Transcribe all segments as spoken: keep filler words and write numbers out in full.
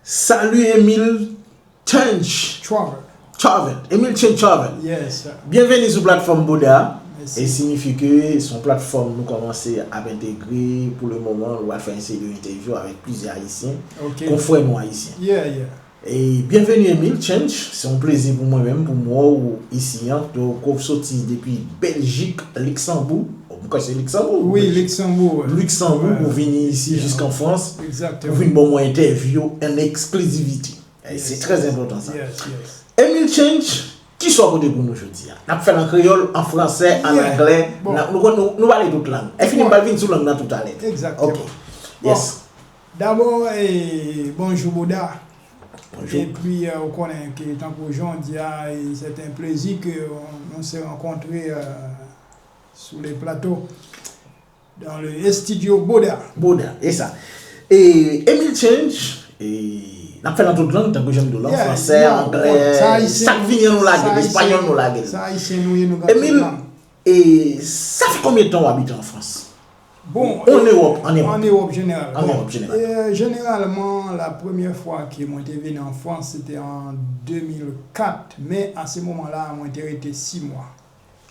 Salut Emile Change Travel. Travel. Emile Change Travel. Yes. Byenveni sou platfòm Bouda. Mèsi. E siyifi ke se yon platfòm nou kòmanse ap entegre pou le moman, nou pral fè yon seri de entèvyou avèk plizyè Ayisyen, ok, konfrè nou Ayisyen. Yeah, yeah. E byenveni Emile Change, se yon plezi pou mwen menm pou m wè w isi an. Donk, ou soti depi Bèljik, Liksanbou. Mwen kwè se Liksanbou. Wi, Liksanbou, wi. Liksanbou, wi, pou vini isi, yeah, jiskan Frans, egzakteman, pou vin ban mwen entèvyou an eksklizivite. E se, yes, trè enpòtan sa. Yes, yes. Emile Change, kisa w pote pou nou jodi a? N ap fè l an kreyòl, an fransè, an, yeah, anglè, bon, n ap, nou, nou, nou pale tout lang. E fini, bon, m pral vin sou lang nan toutalè. Egzakteman. Ok. Bon, yes. Dabò, eh, bonjou Bouda. Bonjou. Epi, eh, ou konnen ke tankou jan w di a, eh, c'est un plaisir que on, on se rencontre, eh, sur le plateau, dans le studio Bouda. Bouda, e sa. E Emile Change, e n ap fè l an tout lang, tankou jan m di w lan, yeah, fransè, non, anglè, bon, sa ayisyen, sa k vini an nou lage l, sa ayisyen, espanyòl nou lage l. Sa ayisyen nou ye, nou gen tout lang. Emile, e sa fè konbyen tan w abite an Frans? Bon, an Ewòp, an Ewòp. An Ewòp jeneral. An Ewòp jeneral. Bon, e, jeneralman, la premyè fwa ke mwen te vini an Frans, se te an de mil kat, men a se moman la, mwen te rete sis mwa.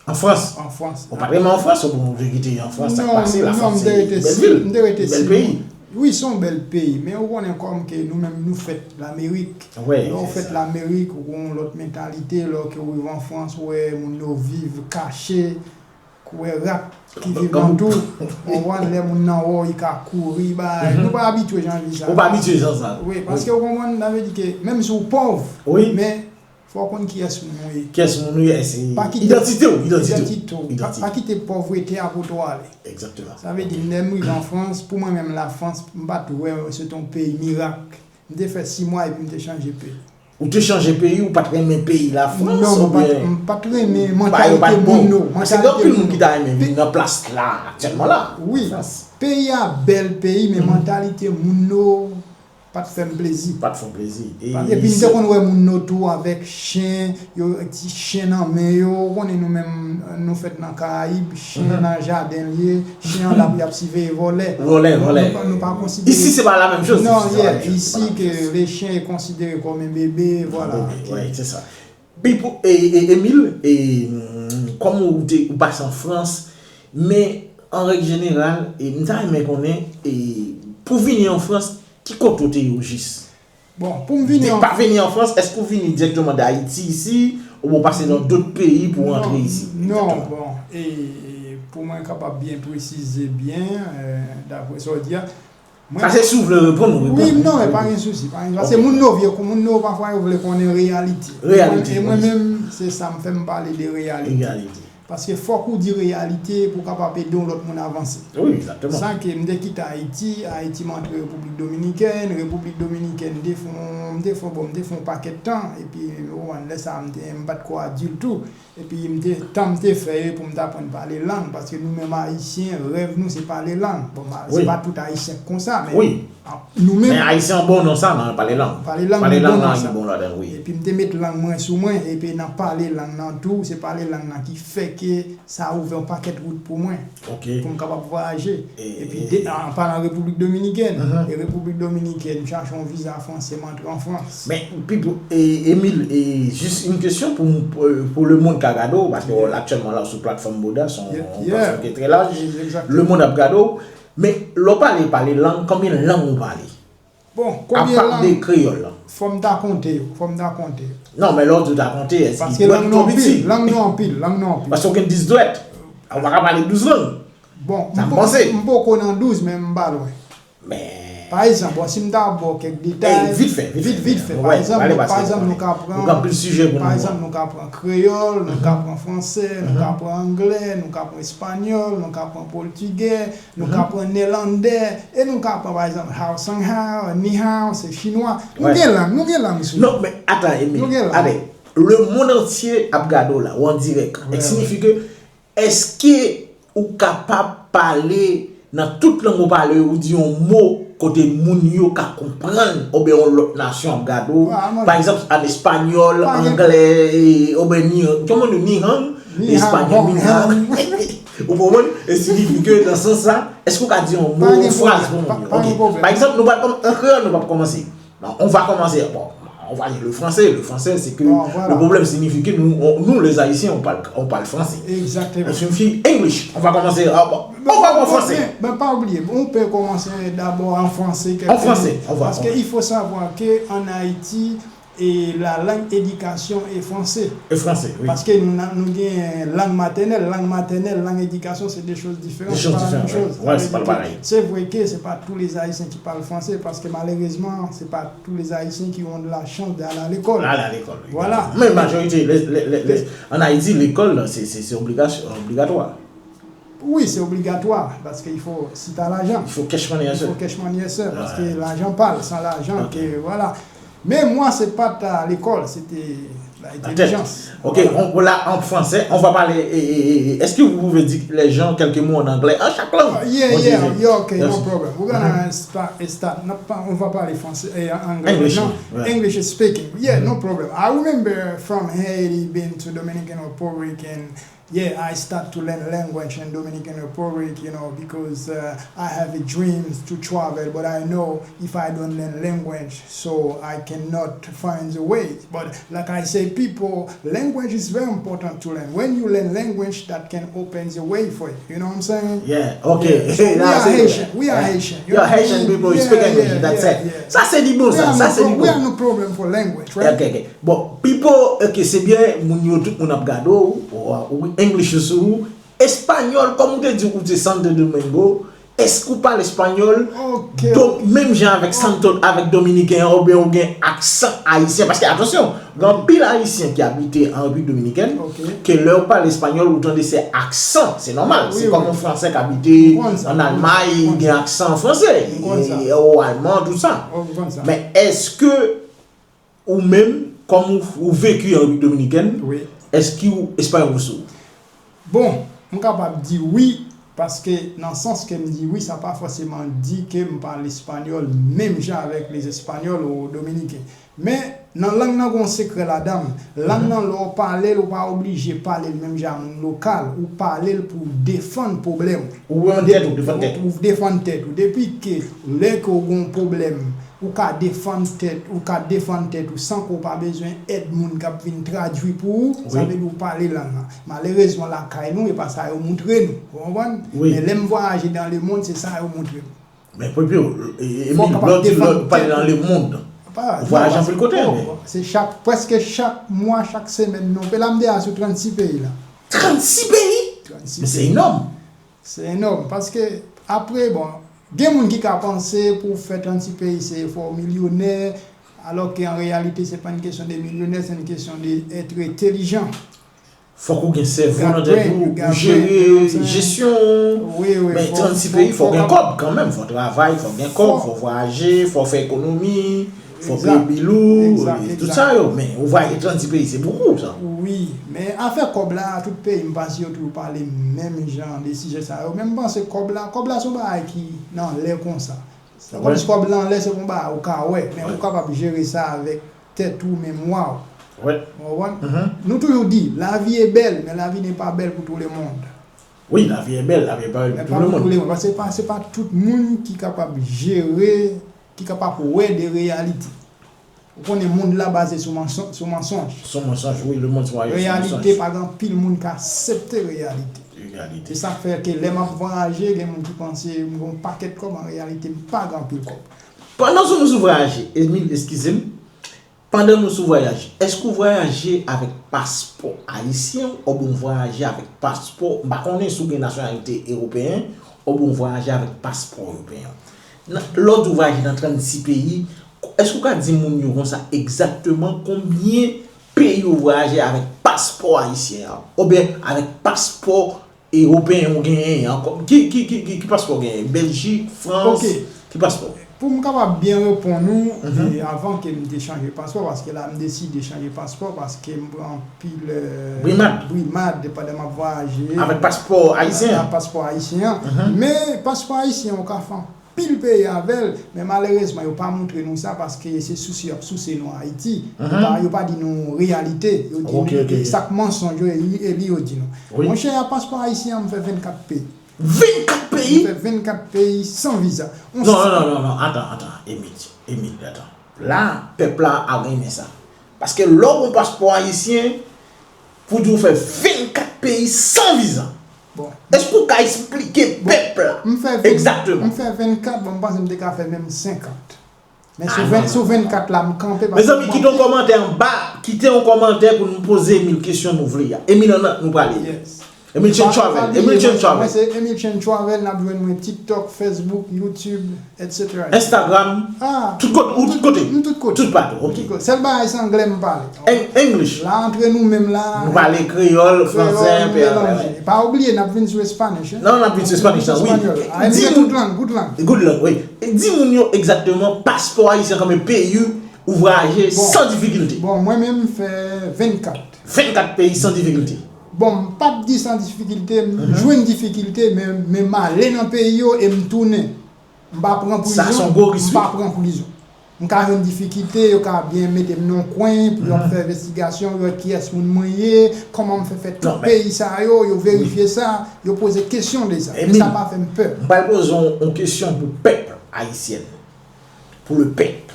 An Frans? An Frans. Ou pa t renmen an Frans, oubyen ou te kite an Frans, sa k pase? La Frans se yon bèl vil, yon bèl peyi. Wi, se yon bèl peyi, men ou konnen kòm ke nou menm nou fèt Lamerik. Lè w fèt Lamerik, ou gen yon lòt mantalite, lè ke w rive an Frans, ou wè moun yo viv kache, ou wè rat ki viv nan twou, ou konprann, lè moun nan wè w, li ka kouri, bagay. Nou pa abitye jan vi sa. Ou pa abitye jan sa. Wi, paske ou konprann, sa vle di ke menm si w pòv, wi, men fò w konn kiyès moun ou ye. Kiyès moun ou ye, se idantite w, idantite w. Idantite w. Pa, pa kite pòvrete a pote w ale. Egzakteman. Sa vle di, lè m rive an Frans, pou mwen menm, Lafrans, m pa t wè se te yon peyi mirak. M te fè sis mwa epi m te chanje peyi. Ou te chanje peyi, ou pa t renmen peyi Lafrans, oubyen? Non, m pa t, m pa t renmen mantalite moun yo. Paske gen anpil moun ki ta renmen vin nan plas la, aktyèlman la. Wi, peyi a bèl peyi, men mantalite moun yo pa t fè m plezi. Pa t fè w plezi. Epi m te konn wè moun yo tou avèk chen, yo ti chen nan men yo. Ou konnen nou menm, nou fèt nan Karayib, chen nan jaden l ye, chen an l ap, l ap siveye vòlè. Vòlè, vòlè. Nou pa, nou pa konsidere. Isi, se pa la menm choz. Non, yeah, isi, ke le chien est considéré comme un bébé, voilà. Bebe, wi, se sa. Pipo, e, e, Emile, e, mm, kòm ou te, ou pase an Frans, men an règ jeneral, e, m ta renmen konnen, e, pou vini an Frans, ki kote ou te ye o jis? Bon, pou m vini an... Pa vini an Frans, èske ou vini dirèkteman de Ayiti isi, oubyen ou pase nan dòt peyi pou w antre isi? Non, bon, e, pou mwen kapab byen presize byen, e, daprè sa w di a, mwen... Sa se si w vle reponn, ou reponn. Wi, non, men pa gen sousi, pa gen sousi. Paske moun yo vye, moun yo pafwa yo vle konnen reyalite. Reyalite, wi. E mwen menm, se sa m fè m pale de reyalite. Reyalite. Paske fòk ou di reyalite pou w kapab ede yon lòt moun avanse. Wi, egzakteman. Sa ke m te kite Ayiti, Ayiti m antre Repiblik Dominikèn, Repiblik Dominikèn m te fè yon, m te fè yon, bon, m te fè yon pakèt tan, epi, ou konprann, lè sa a m te, m pa t ko adilt tou. Epi m te, tan m te fè yo pou m t aprann pale lang, paske nou menm Ayisyen, rèv nou se pale lang. Bon, se pa tout Ayisyen k konsa, men nou menm. Men Ayisyen an bon nan sa, nan pale lang. Pale lang, pale lang nan, li bon ladan l, wi. Epi m te met lang mwen sou mwen, epi nan pale lang nan tou, se pale lang nan ki fè ke sa ouvè yon pakèt wout pou mwen, pou m kapab vwayaje. Epi, an palan Repiblik Dominikèn, e Repiblik Dominikèn, m chache yon viza fransè, m antre an Frans. Men, Pipo, e, Emile, e, jis yon kesyon pou, pou, pou lemonn ka gade w, paske aktyèlman la sou platfòm Bouda, se yon platfòm ki trè laj. Lemonn ap gade w. Men, lè w pale, pale lang, konbyen lang ou pale? Bon, konbyen lang? Apa de kreyòl lan. Fò m ta konte yo, fò m ta konte yo. Non, men lè w di w ta konte, èske dwèt ou twò piti? Paske lang nou anpil, lang nou anpil, lang nou anpil. Paske w gen dis dwèt. Ou pa ka pale douz lang. Bon, m poko, m poko nan douz, men m pa lwen. Men. Pa egzanp, bon, si m ta ba w kèk detay, vit fè, vit fè. Pa egzanp, nou ka pran, pa egzanp, nou ka pran kreyòl, nou ka pran fransè, nou ka pran anglè, nou ka pran espanyòl, nou ka pran pòtigè, nou ka pran nèlandè, e nou ka pran, pa egzanp, hao san hao, ni hao, se chinwa. Nou gen lang, nou gen lang sou nou. Non, men atan, Emile, atan. Le monde entier ap gade w la, ou an dirèk. Siyifi ke Èske ou kapab pale nan tout lang ou pale, ou di yon mo kote moun yo ka konprann, oubyen yon lòt nasyon ap gade w? Pa egzanp, an espanyòl, anglè, e, oubyen ni, kòman nou, ni hao, espanyòl, ni hao. Ou konprann? E siyifi ke nan sans sa, èske ou ka di yon mo, yon fraz pou moun yo? Ok. Pa egzanp, nou pral kòm-, an kreyòl, nou pral kòmanse. Non, on va commencer. Bon, on va dire le français. Le français, c'est que le problème signifie que nous, on- nous, les Haïtiens, on parle, on parle français. Exactement. On signifie English. On va commencer. Ah, bon, on va en français. Men pa bliye, on peut commencer d'abord en français. En français, on va. Parce qu'il faut savoir que en Haïti, et la langue éducation est français. Et français, oui. Paske nou gen lang matènèl, lang matènèl, lang éducation, c'est des choses différentes. Des choses différentes, ouais. Ouais, c'est pas le pareil. C'est vrai que c'est pas tous les Haïtiens qui parlent français, parce que malheureusement, c'est pas tous les Haïtiens qui ont de la chance d'aller à l'école. Aller à l'école. Voilà. Men majorite, les, les, les, les, an Ayiti, lekòl, se, se, se obligasyon, obligatwa. Oui, c'est obligatoire, parce qu'il faut, si t'as l'argent, Il faut cash money, il faut cash money, yes, sir, parce que l'argent parle, sans l'argent, que, voilà. Mais moi, c'est pas ta l'école, c'était l'intelligence. Ok, on, on- là, en français, on va parler. Et- et- et- Est-ce que vous pouvez dire les gens quelques mots en anglais en chaque langue? Uh, yeah, yeah, yeah, okay, no problem. We're gonna start, start. Not pa- On va parler français et anglais. English, No, yeah. English is speaking. Yeah, no problem. I remember from Haiti, been to Dominican Republic, and yeah, I start to learn language in Dominican Republic, you know, because uh, I have a dream to travel, but I know if I don't learn language, so I cannot find the way. But like I say, people, language is very important to learn. When you learn language, that can open the way for you. You know what I'm saying? Yeah, okay. So we are Haitian. We are Haitian. You are Haitian people, you speak English, that's it. Sa se di bon sa, sa se di bon. We have no problem for language, right? Ok, ok. Bon, people, ok, se byen, moun yo, tout moun ap gade w, ou English sou ou, espanyòl, kòm ou te di ou te Santo Domingo, èske ou pale espanyòl? Menm jan avèk Santo, avèk Dominiken an, oubyen ou gen aksan ayisyen? Paske, atansyon, gen anpil ayisyen ki abite an Repiblik Dominikèn, ke lè ou pale espanyòl, ou tande se aksan, se nòmal. Se kòm yon fransè k abite an Almay, gen aksan fransè, ou alman, tout sa. Men èske ou menm, kòm ou, ou veki an Repiblik Dominikèn, èske ou espanyòl ou sou? Bon, m kapab di wi, paske nan sans ke m di wi, sa pa fòseman di ke m pale espanyòl menm jan avèk les Espagnols ou Dominiken. Men, nan lang nan gen yon sekrè ladan l. Lang nan, lè w pale l, ou pa oblije pale l menm jan a moun lokal. Ou pale l pou w defann pwoblèm ou. Ou defann tèt ou, defann tèt ou. Ou defann tèt ou. Depi ke lè ke w gen yon pwoblèm, ou ka defann tèt, ou ka defann tèt ou san ke w pa bezwen èd moun k ap vin tradui pou ou, sa vle di w pale lang nan. Malerezman, lakay nou, e pa sa yo moutre nou. Ou konprann? Men lè m vwayaje dans le monde, se sa yo moutre m. Men Pepyo, Emil, lè w di lè w pale dans le monde, ou vwayaje anpil kote, men. Se chak, prèske chak mwa, chak semèn, non. Pe la m deja sou trannsis peyi la. Trannsis peyi? Men se enòm. Se enòm, paske apre, bon, gen moun ki ka panse pou w fè trannsis peyi se fò w milyonè, alò ke an reyalite se pa yon kesyon de milyonè, se yon kesyon de èt entèlijan. Fòk ou gen sèvo nan tèt ou pou jere jesyon. Men trannsis peyi, fò w gen kòb kanmenm, fò w travay, fò w gen kòb, fò w vwayaje, fò w fè ekonomi. Fò w peye bil ou, tout sa yo, men ou vwayaje trannsis peyi, se bokou sa. Wi, men afè kòb la, tout peyi m pase yo toujou pale menm jan de sijè sa yo. Men m panse kòb la, kòb la se yon bagay ki nan lè konsa. Kòm si kòb la anlè, se pa yon bagay ou ka wè, men ou kapab jere sa avèk tèt ou, memwa w. Ou konprann? Nou toujou di, la vie est belle, mais la vie n'est pas belle pour tout le monde. Wi, la vie est belle, la vie n'est pas belle pour tout le monde. Paske se pa, se pa tout moun ki kapab jere ki kapab wè de reyalite. Ou konnen mond la baze sou mansonj. Sou mansonj, wi, le monde se base sou mansonj. Reyalite, pa gen anpil moun k aksepte reyalite. Se sa k fè ke lè m ap vwayaje, gen moun ki panse m gen yon pakèt kòb, an reyalite m pa gen anpil kòb. Pandan sou nou sou vwayaje, Emil, eskize m, pandan nou sou vwayaje, èske ou vwayaje avèk paspò ayisyen oubyen ou vwayaje avèk paspò, m pa konnen si w gen nasyonalite ewopeyen oubyen ou vwayaje avèk paspò ewopeyen? Lè w di w vwayaje nan trannsis peyi, èske w ka di moun yo konsa egzakteman konbyen peyi w vwayaje avèk paspò ayisyen an oubyen avèk paspò ewopeyen w genyen an? Ki, ki, ki, ki, ki paspò w genyen? Beljik, Frans? Ki paspò? Pou m kapab byen reponn ou, e avan ke m te chanje paspò, paske la m deside chanje paspò, paske m pran anpil brimad pandan m ap vwayaje. Avèk paspò ayisyen an? Avèk paspò ayisyen an. Men paspò ayisyen an, ou ka fè anpil peyi avè l, men malerezman, yo pa moutre nou sa, paske se souse y ap souse nou Ayiti. Yo pa, yo pa di nou reyalite. Yo di nou sa k mansonj yo, e li yo di nou. Monchè, a paspò ayisyen an, m fè vennkat peyi. Vennkat peyi? M fè vennkat peyi san viza. Non, non, non, non, atan, atan, Emil, Emil, atan. La, pèp la ap renmen sa. Paske lè w gen yon paspò ayisyen, pou di w fè vennkat peyi san viza. Bon. Èske w ka eksplike pèp la? M fè vennkat, bon, m panse m te ka fè menm senkant. Men sou vennkat la, m kanpe. Mezanmi, kite yon kòmantè anba, kite yon kòmantè pou nou poze Emil kesyon nou vle a. Emil, ann, nou prale. Emil Chen Travel. Emil Chen Travel. Mwen se Emil Chen Travel, n ap jwenn mwen TikTok, Facebook, YouTube, et cetera. Instagram, tout kote, ou tout kote. M tout kote. Tout patou, ok. Sèl bagay se anglè m pale. English. La antre nou menm la. Nou pale kreyòl, fransè, kreyòl melanje. Pa oubliye, n ap vin sou Spanish, hein? Non, n ap vin sou Spanish la, wi. Di nou tout lang, good lang. Good lang, wi. Di moun yo egzakteman, paspò ayisyen kanmenm peyi ou vwayaje san difikilte. Bon, mwen menm m fè vennkat. Vennkat peyi san difikilte. Bon, m p ap di san difikilte, m jwenn difikilte, men, men m ale nan peyi yo e m tounen. M pa pran prizon, m pa pran prizon. M ka jwenn difikilte, yo ka byen mete m nan yon kwen, pou yo fè envestigasyon, yo wè kiyès moun mwen ye, kòman m fè fè tout peyi sa yo, yo verifye sa, yo poze kesyon de sa. Men sa pa fè m pè. M pral poze w yon kesyon pou pèp ayisyèn. Pou le pèp.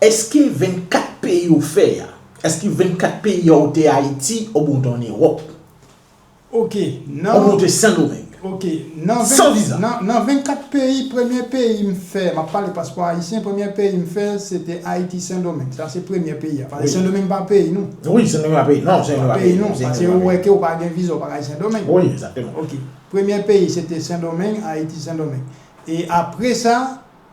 Èske vennkat peyi ou fè a, èske vennkat peyi a ou te Ayiti, oubyen ou te ann Ewòp? Ok, nan, oubyen ou te Sendomeng? Ok, nan, san viza. Nan, nan vennkat peyi, premye peyi m fè, m ap pale paspò ayisyen, premye peyi m fè, se te Ayiti, Sendomeng. Sa se premye peyi a. Paske Sendomeng pa peyi nou. Wi, Sendomeng pa peyi. Non, Sendomeng pa peyi nou. Paske ou wè ke ou pa gen viza, ou pa ka al Sendomeng. Wi, egzakteman. Ok. Premye peyi, se te Sendomeng, Ayiti, Sendomeng. E apre sa,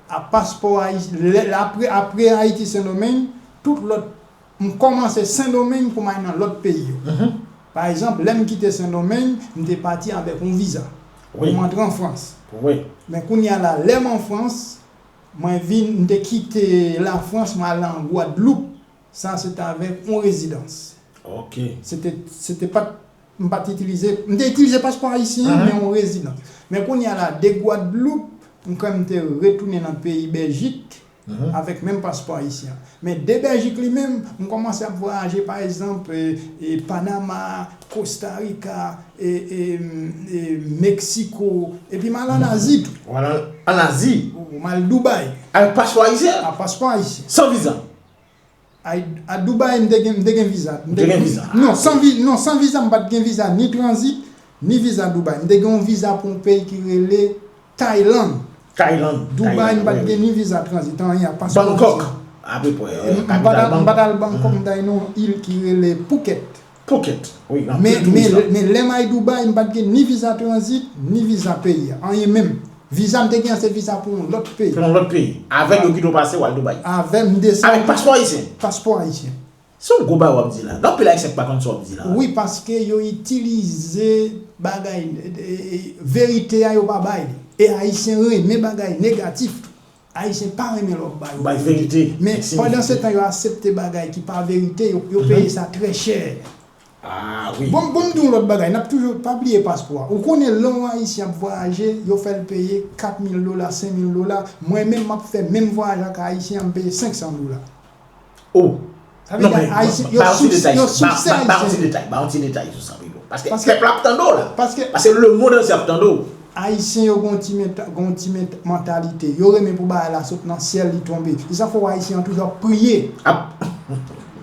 a paspò Ayiti, lè, apre, apre Ayiti, Sendomeng, tout lòt, m kòmanse Sendomeng pou m al nan lòt peyi yo. Pa egzanp, lè m kite Sendomeng, m te pati avèk yon viza pou m antre an Frans. Men kounye a la, lè m an Frans, mwen vin, m te kite Lafrans, mwen al nan Gwadloup, sa se t avèk yon rezidans. Ok. Se te, se te pa t, m pa t itilize, m te itilize paspò ayisyen an, men yon rezidans. Men kounye a la, de Gwadloup, m kwè m te retounen nan peyi Bèljik avèk menm paspò ayisyen an. Men de Bèljik li menm, m kòmanse ap vwayaje, pa egzanp, e, e, Panama, Kosta Rika, e, e, e, Meksiko, epi m al ann Azi tou. Ou al ann Azi? Ou, m al Dubai. Avèk paspò ayisyen? A paspò ayisyen. San viza? A, a Dubai, m te gen, m te gen viza. M te gen viza. Non, san vi-, non, san viza, m pa t gen viza ni tranzit, ni viza Dubai. M te gen yon viza pou yon peyi ki rele Tayland. Tayland. Dubai, m pa t gen ni viza tranzit, anyen, a paspò ayisyen. Bangkok, apeprè, kapital Bangkok. M pa t al Bangkok, m t al nan yon il ki rele Phuket. Phuket, wi, nan peyi touris la. Men, men lè m al Dubai, m pa t gen ni viza tranzit, ni viza peyi a. Anyen menm. Viza m te gen an se viza pou yon lòt peyi. Pou yon lòt peyi. Avè yo kite w pase w al Dubai. Avè m desann. Avèk paspò ayisyen? Paspò ayisyen. Se yon gwo bagay w ap di la. Gen anpil Ayisyen ki pa konn sa w ap di la. Wi, paske yo itilize bagay, e, e, verite a yo pa bay li. E Ayisyen renmen bagay negatif tou. Ayisyen pa renmen lè w ba yo verite. Men pandan se tan yo aksepte bagay ki pa verite, yo, yo peye sa trè chè. Ah, wi. Bon, bon, m di w lòt bagay, n ap toujou, pa bliye paspò a. Ou konnen lè yon Ayisyen ap vwayaje, yo fè l peye kat mil dola, senk mil dola. Mwen menm, m ap fè menm vwayaj ak Ayisyen an, m peye senk san dola. Oh. Sa vle di Ayisyen, yo sou, yo sou sè Ayisyen. Ba yon ti detay, ba yon ti detay sou sa, Pipo. Paske pèp la ap tande w la. Paske lemonn antye ap tande w. Ayisyen yo gon ti menta-, gon ti menta-, mantalite. Yo renmen pou bagay la sot nan syèl, li tonbe. Se sa fè w Ayisyen an toujou ap priye.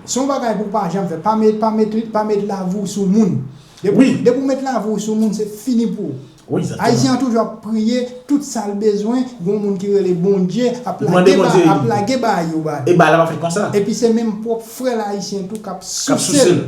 Se yon bagay pou w pa janm fè. Pa met, pa met, pa met lavi w sou moun. Depi, depi w met lavi w sou moun, se fini pou ou. Ayisyen an toujou ap priye, tout sa l bezwen, gon moun ki rele Bondye, ap lage ba-, ap lage bagay yo ba li. E bagay la pa fèt konsa. Epi se menm pwòp frè l ayisyen tou k ap souse l.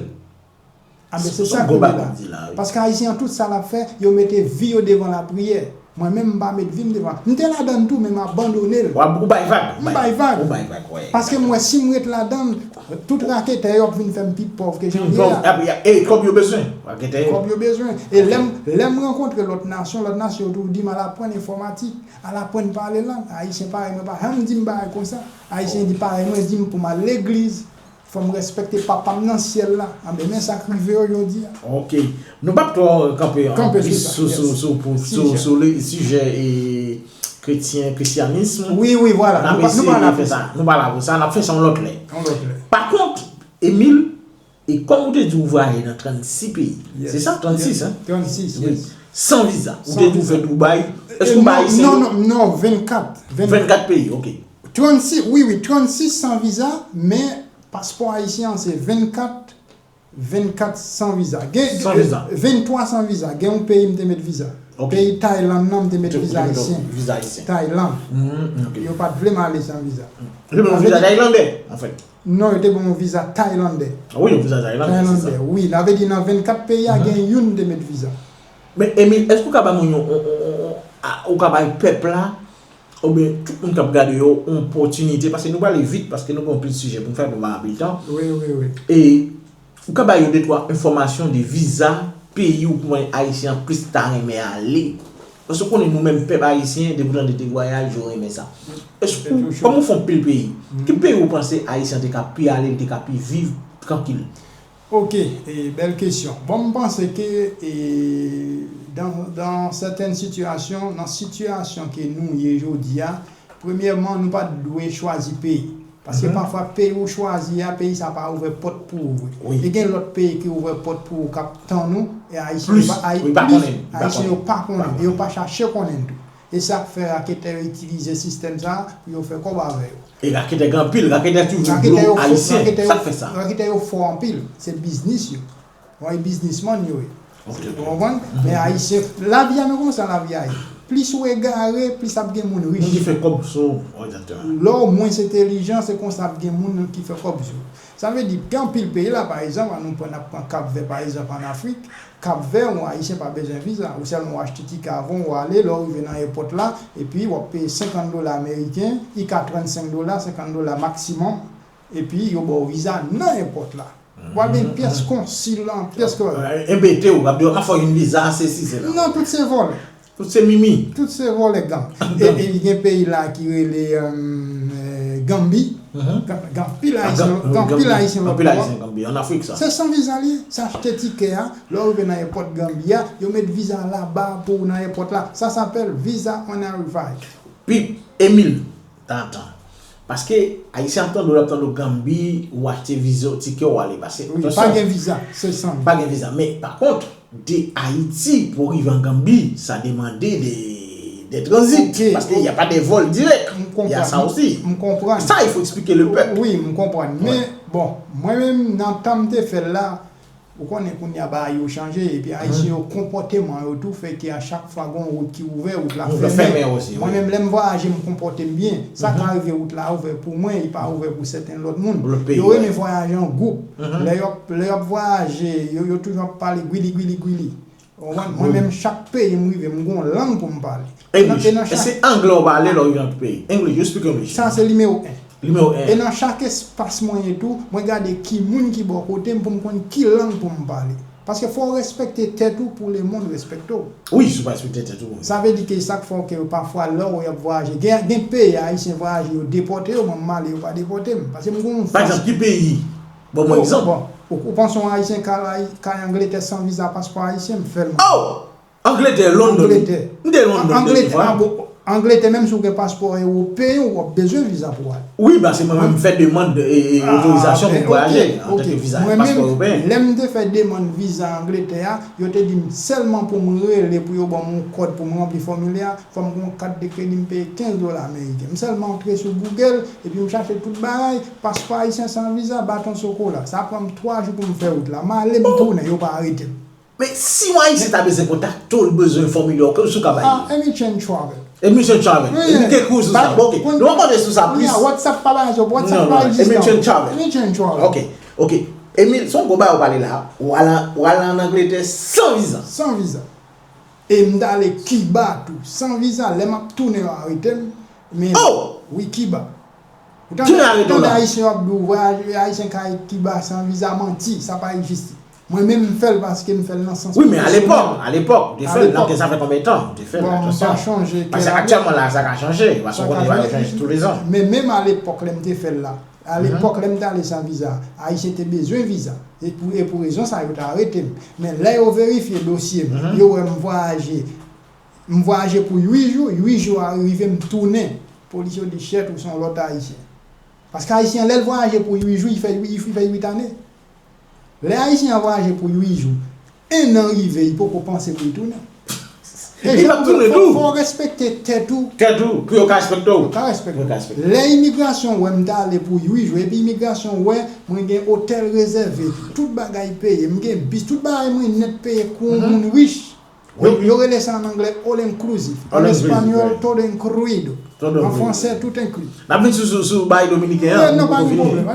A ben, se sa k rive la. Paske Ayisyen an, tout sa l ap fè, yo mete vi yo devan lapriyè. Mwen menm, m pa met vi m devan. M te ladan l tou, men m abandone l. Ou bay vag. M bay vag. Ou bay vag, wi. Paske m wè si m ret ladan l, tout raketè yo ap vin fè m pi pòv ke jan m ye a. E kòb yo bezwen. Raketè yo. Kòb yo bezwen. E lè m, lè m rankontre lòt nasyon, lòt nasyon yo toujou di m al aprann enfòmatik, al aprann pale lang. Ayisyen parèy mwen pa janm di m bagay konsa. Ayisyen di parèy mwen di m pou m al legliz. Fò m respekte Papa m nan syèl la. Anben, men sa k rive yo jodi a. Ok. Nou p ap twò kanpe anplis sou, sou, sou, pou, sou, sou le sijè e kretyen, krisyanis. Wi, wi, vwala. N ap eseye fè sa. Nou pa la pou sa. N ap fè sa yon lòt lè. Yon lòt lè. Pa kont, Emil, e kòm ou te di ou vwayaje nan trannsis peyi. Se sa, trannsis, hein? Trannsis, wi. San viza. Ou te di ou fè Dubai. Èske ou pa eseye? Non, non, non, vennkat. Vennkat peyi, ok. Trannsis, wi, wi, trannsis san viza, men paspò ayisyen an se vennkat, vennkat san viza. Gen, San viza. Ventwa san viza. Gen yon peyi m te met viza. Ok. Peyi Tayland nan, m te met Te- viza te- ayisyen. Viza ayisyen. Tayland. Mhm, ok. Yo pa t vle m ale san viza. Yo te ban m viza taylandè, anfèt. Non, yo te ban m yon viza taylandè. Ah wi, yon viza taylandè, se sa. Taylandè, wi. Sa vle di nan vennkat peyi a, Mhm. Gen youn m te met viza. Men, Emile, èske ou ka ba moun yon, yon, yon, yon, yon, a, ou ka bay pèp la, oubyen tout moun k ap gade yo, yon opòtinite, paske nou prale vit, paske nou gen anpil sijè pou n fè, nou pa anpil tan. Wi, wi, wi. E ou ka ba yo de twa enfòmasyon de viza peyi ou konnen Ayisyen an plis ta renmen ale. Paske ou konnen nou menm pèp ayisyen, depi w tande de vwayaj, yo renmen sa. Èske, kòm ou fè anpil peyi, ki peyi ou panse Ayisyen an te ka pi ale, li te ka pi viv trankil? Ok, e, bèl kesyon. Bon, m panse ke, e, dan, dan sètèn sitiyasyon, nan sitiyasyon ke nou ye jodi a, premyèman, nou pa t dwe chwazi peyi. Paske pafwa peyi ou chwazi a, peyi sa pa ouvè pòt pou ou vre. Wi. E gen lòt peyi ki ouvè pòt pou ou k ap tann ou, e Ayisyen yo pa, Ay- Wi, pa konnen, pa Ayisyen yo konnen. Pa konnen, e yo pa chache konnen tou. E sa k fè raketè yo itilize sistèm sa a pou yo fè kòb avè yo. E raketè gen anpil, raketè toujou dlo ayisyen, sa k fè sa. Raketè yo fò anpil, se biznis yo. Ou wè, biznismann yo ye. Ou konprann? Men ayisyen, lavi a, men kòman sa lavi a ye? Plis ou egare, plis ap gen moun rich. Moun ki fè kòb sou, egzakteman. Lè w mwens entelijan, se konsa ap gen moun ki fè kòb sou. Sa vle di, gen anpil peyi la, pa egzanp, an nou pran, n ap pran Kap Vè, pa egzanp, ann Afrik. Kap Vè, yon ayisyen pa bezwen viza. Ou sèlman w achte tikè avan w ale, lè w rive nan èpòt la, epi w ap peye senkant dola ameriken, i ka trannsenk dola, senkant dola maksimòm, epi yo ba w viza nan èpòt la. W ap gen pyès konsil lan, pyès ke. Enbete w, w ap di, "An fò yon viza, se si, se la." Non, tout se vòlè. Tout se mimi. Tout se vòlè, gang. E, e gen peyi la ki rele, euh, Ganbi. Gan- Ganpil ayisyen, Ganpil ayisyen lòt bò. Ann Afrik, sa. Se san viza li ye. Se achte tikè a, lè w rive nan èpòt Ganbi a, yo met viza laba pou ou nan èpòt la. Sa sapèl visa on arrival. Pi, Emil, Tantan. Paske ayisyen ap tande w, l ap tande w Ganbi, ou achte viza, tikè, ou ale. Paske, wi, pa gen viza, se san. Pa gen viza. Men, pa kont, de Ayiti pou w rive an Ganbi, sa demande de, de tranzit. Ok, paske y a pa de vòl dirèk. Y a sa osi. M konprann. Sa, il faut expliquer le peuple. Wi, m konprann. Men, bon, mwen menm, nan tan m te fè l la, ou konnen kounye a bagay yo chanje, epi ayisyen yo, konpòteman yo tou fè ke a chak fwa gon wout ki ouvè, wout la fèmen. Mwen menm, lè m vwayaje, m konpòte m byen. Sa ka rive wout la ouvè pou mwen, li pa ouvè pou sèten lòt moun. Yo renmen vwayaje an gwoup. Lè yo, lè yo ap vwayaje, yo, yo toujou ap pale gwili, gwili, gwili. Ou konprann? Mwen menm, chak peyi m rive, m gon lang pou m pale. English. E se anglè w pale lè w rive nan peyi. English, you speak English. Sa se nimewo en. Nimewo en. E nan chak espas mwen ye tou, mwen gade ki moun ki bò kote m pou m konn ki lang pou m pale. Paske fò w respekte tèt ou pou lemonn respekte w. Wi, si w pa respekte tèt ou. Sa vle di ke sa k fè w ke pafwa lè w y ap vwayaje. Gen, gen peyi ayisyen vwayaje, yo depòte yo, mwen m ale, yo pa depòte m. Paske m gon yon fas. Pa egzanp, ki peyi? Bon, mwen egzanp. Bon, ou, ou panse yon ayisyen ka al, ka al Angletè san viza, paspò ayisyen, m fè l mwen. Oh! Angletè, London. Angletè. M te London dènye fwa. Angletè, menm si w gen paspò ewopeyen, w ap bezwen viza pou w ale. Wi, paske mwen menm m fè demann, e, e, otorizasyon pou m vwayaje antanke viza, paspò ewopeyen. Mwen menm, lè m te fè demann viza Angletè a, yo te di m sèlman pou m rele pou yo ban m yon kòd pou m ranpli fòmilyè a, fò m gen yon kat de kredi, m peye kenz dola ameriken. M sèlman antre sou Google, epi m chache tout bagay, paspò ayisyen san viza, baton sokola. Sa pran m twa jou pou m fè wout la. M ale, m tounen, yo pa arete m. Men si yon ayisyen ta bezwen kontakte w, l bezwen fòmilè w, kòman w ka ba li? Ah, Emil Chen Travel. Emil Chen Travel. Wi. Emil k ekri w sou sa. Bon, ok. Nou ap pale sou sa plis. Kounye a, WhatsApp pa bagay sa, WhatsApp pa egziste ankò. Emil Chen Travel. Emil Chen Travel. Ok, ok. Emil, se yon gwo bagay w pale la. W al, w al ann Angletè san viza. San viza. E m t ale Kiba tou, san viza. Lè m ap tounen, yo arete m. Men, wi, Kiba. Ou tande, tande Ayisyen yo ap di w vwayaje, Ayisyen ka al Kiba san viza, manti, sa pa egziste. Mwen menm, m fè l paske m fè l nan sans pwofesyonèl. Wi, men alepòk, alepòk, ou te fè l nan kè, sa fè konbyen tan ou te fè l? Bon, m pa chonje kè la. Paske aktyèlman la, sa ka chanje, paske ou konnen bagay yo chanje toulezan. Men menm alepòk, lè m te fè l la, alepòk, lè m t ale san viza, Ayisyen te bezwen viza. E pou, e pou rezon sa, yo t arete m. Men lè yo verifye dosye m, yo wè m vwayaje, m vwayaje pou uit jou, uit jou a rive, m tounen. Polis yo di, "Chèt, ou se yon lòt Ayisyen." Paske Ayisyen, lè l vwayaje pou uit jou, li fè, li fè uit ane. Lè Ayisyen an vwayaje pou uit jou, en an rive, li poko panse pou l tounen. Epi l ap tounen tou. Fò w respekte tèt ou. Tèt ou, pou yo ka respekte w. Yo ka respekte w. Lè imigrasyon wè m t ale pou uit jou, epi imigrasyon wè mwen gen otèl rezève, tout bagay peye, m gen bis, tout bagay mwen nèt peye kou yon moun rich. Yo rele sa an anglè all inclusive, an espanyòl todo incluido, an fransè tout inclus. N ap vin sou sou sou bagay dominiken an.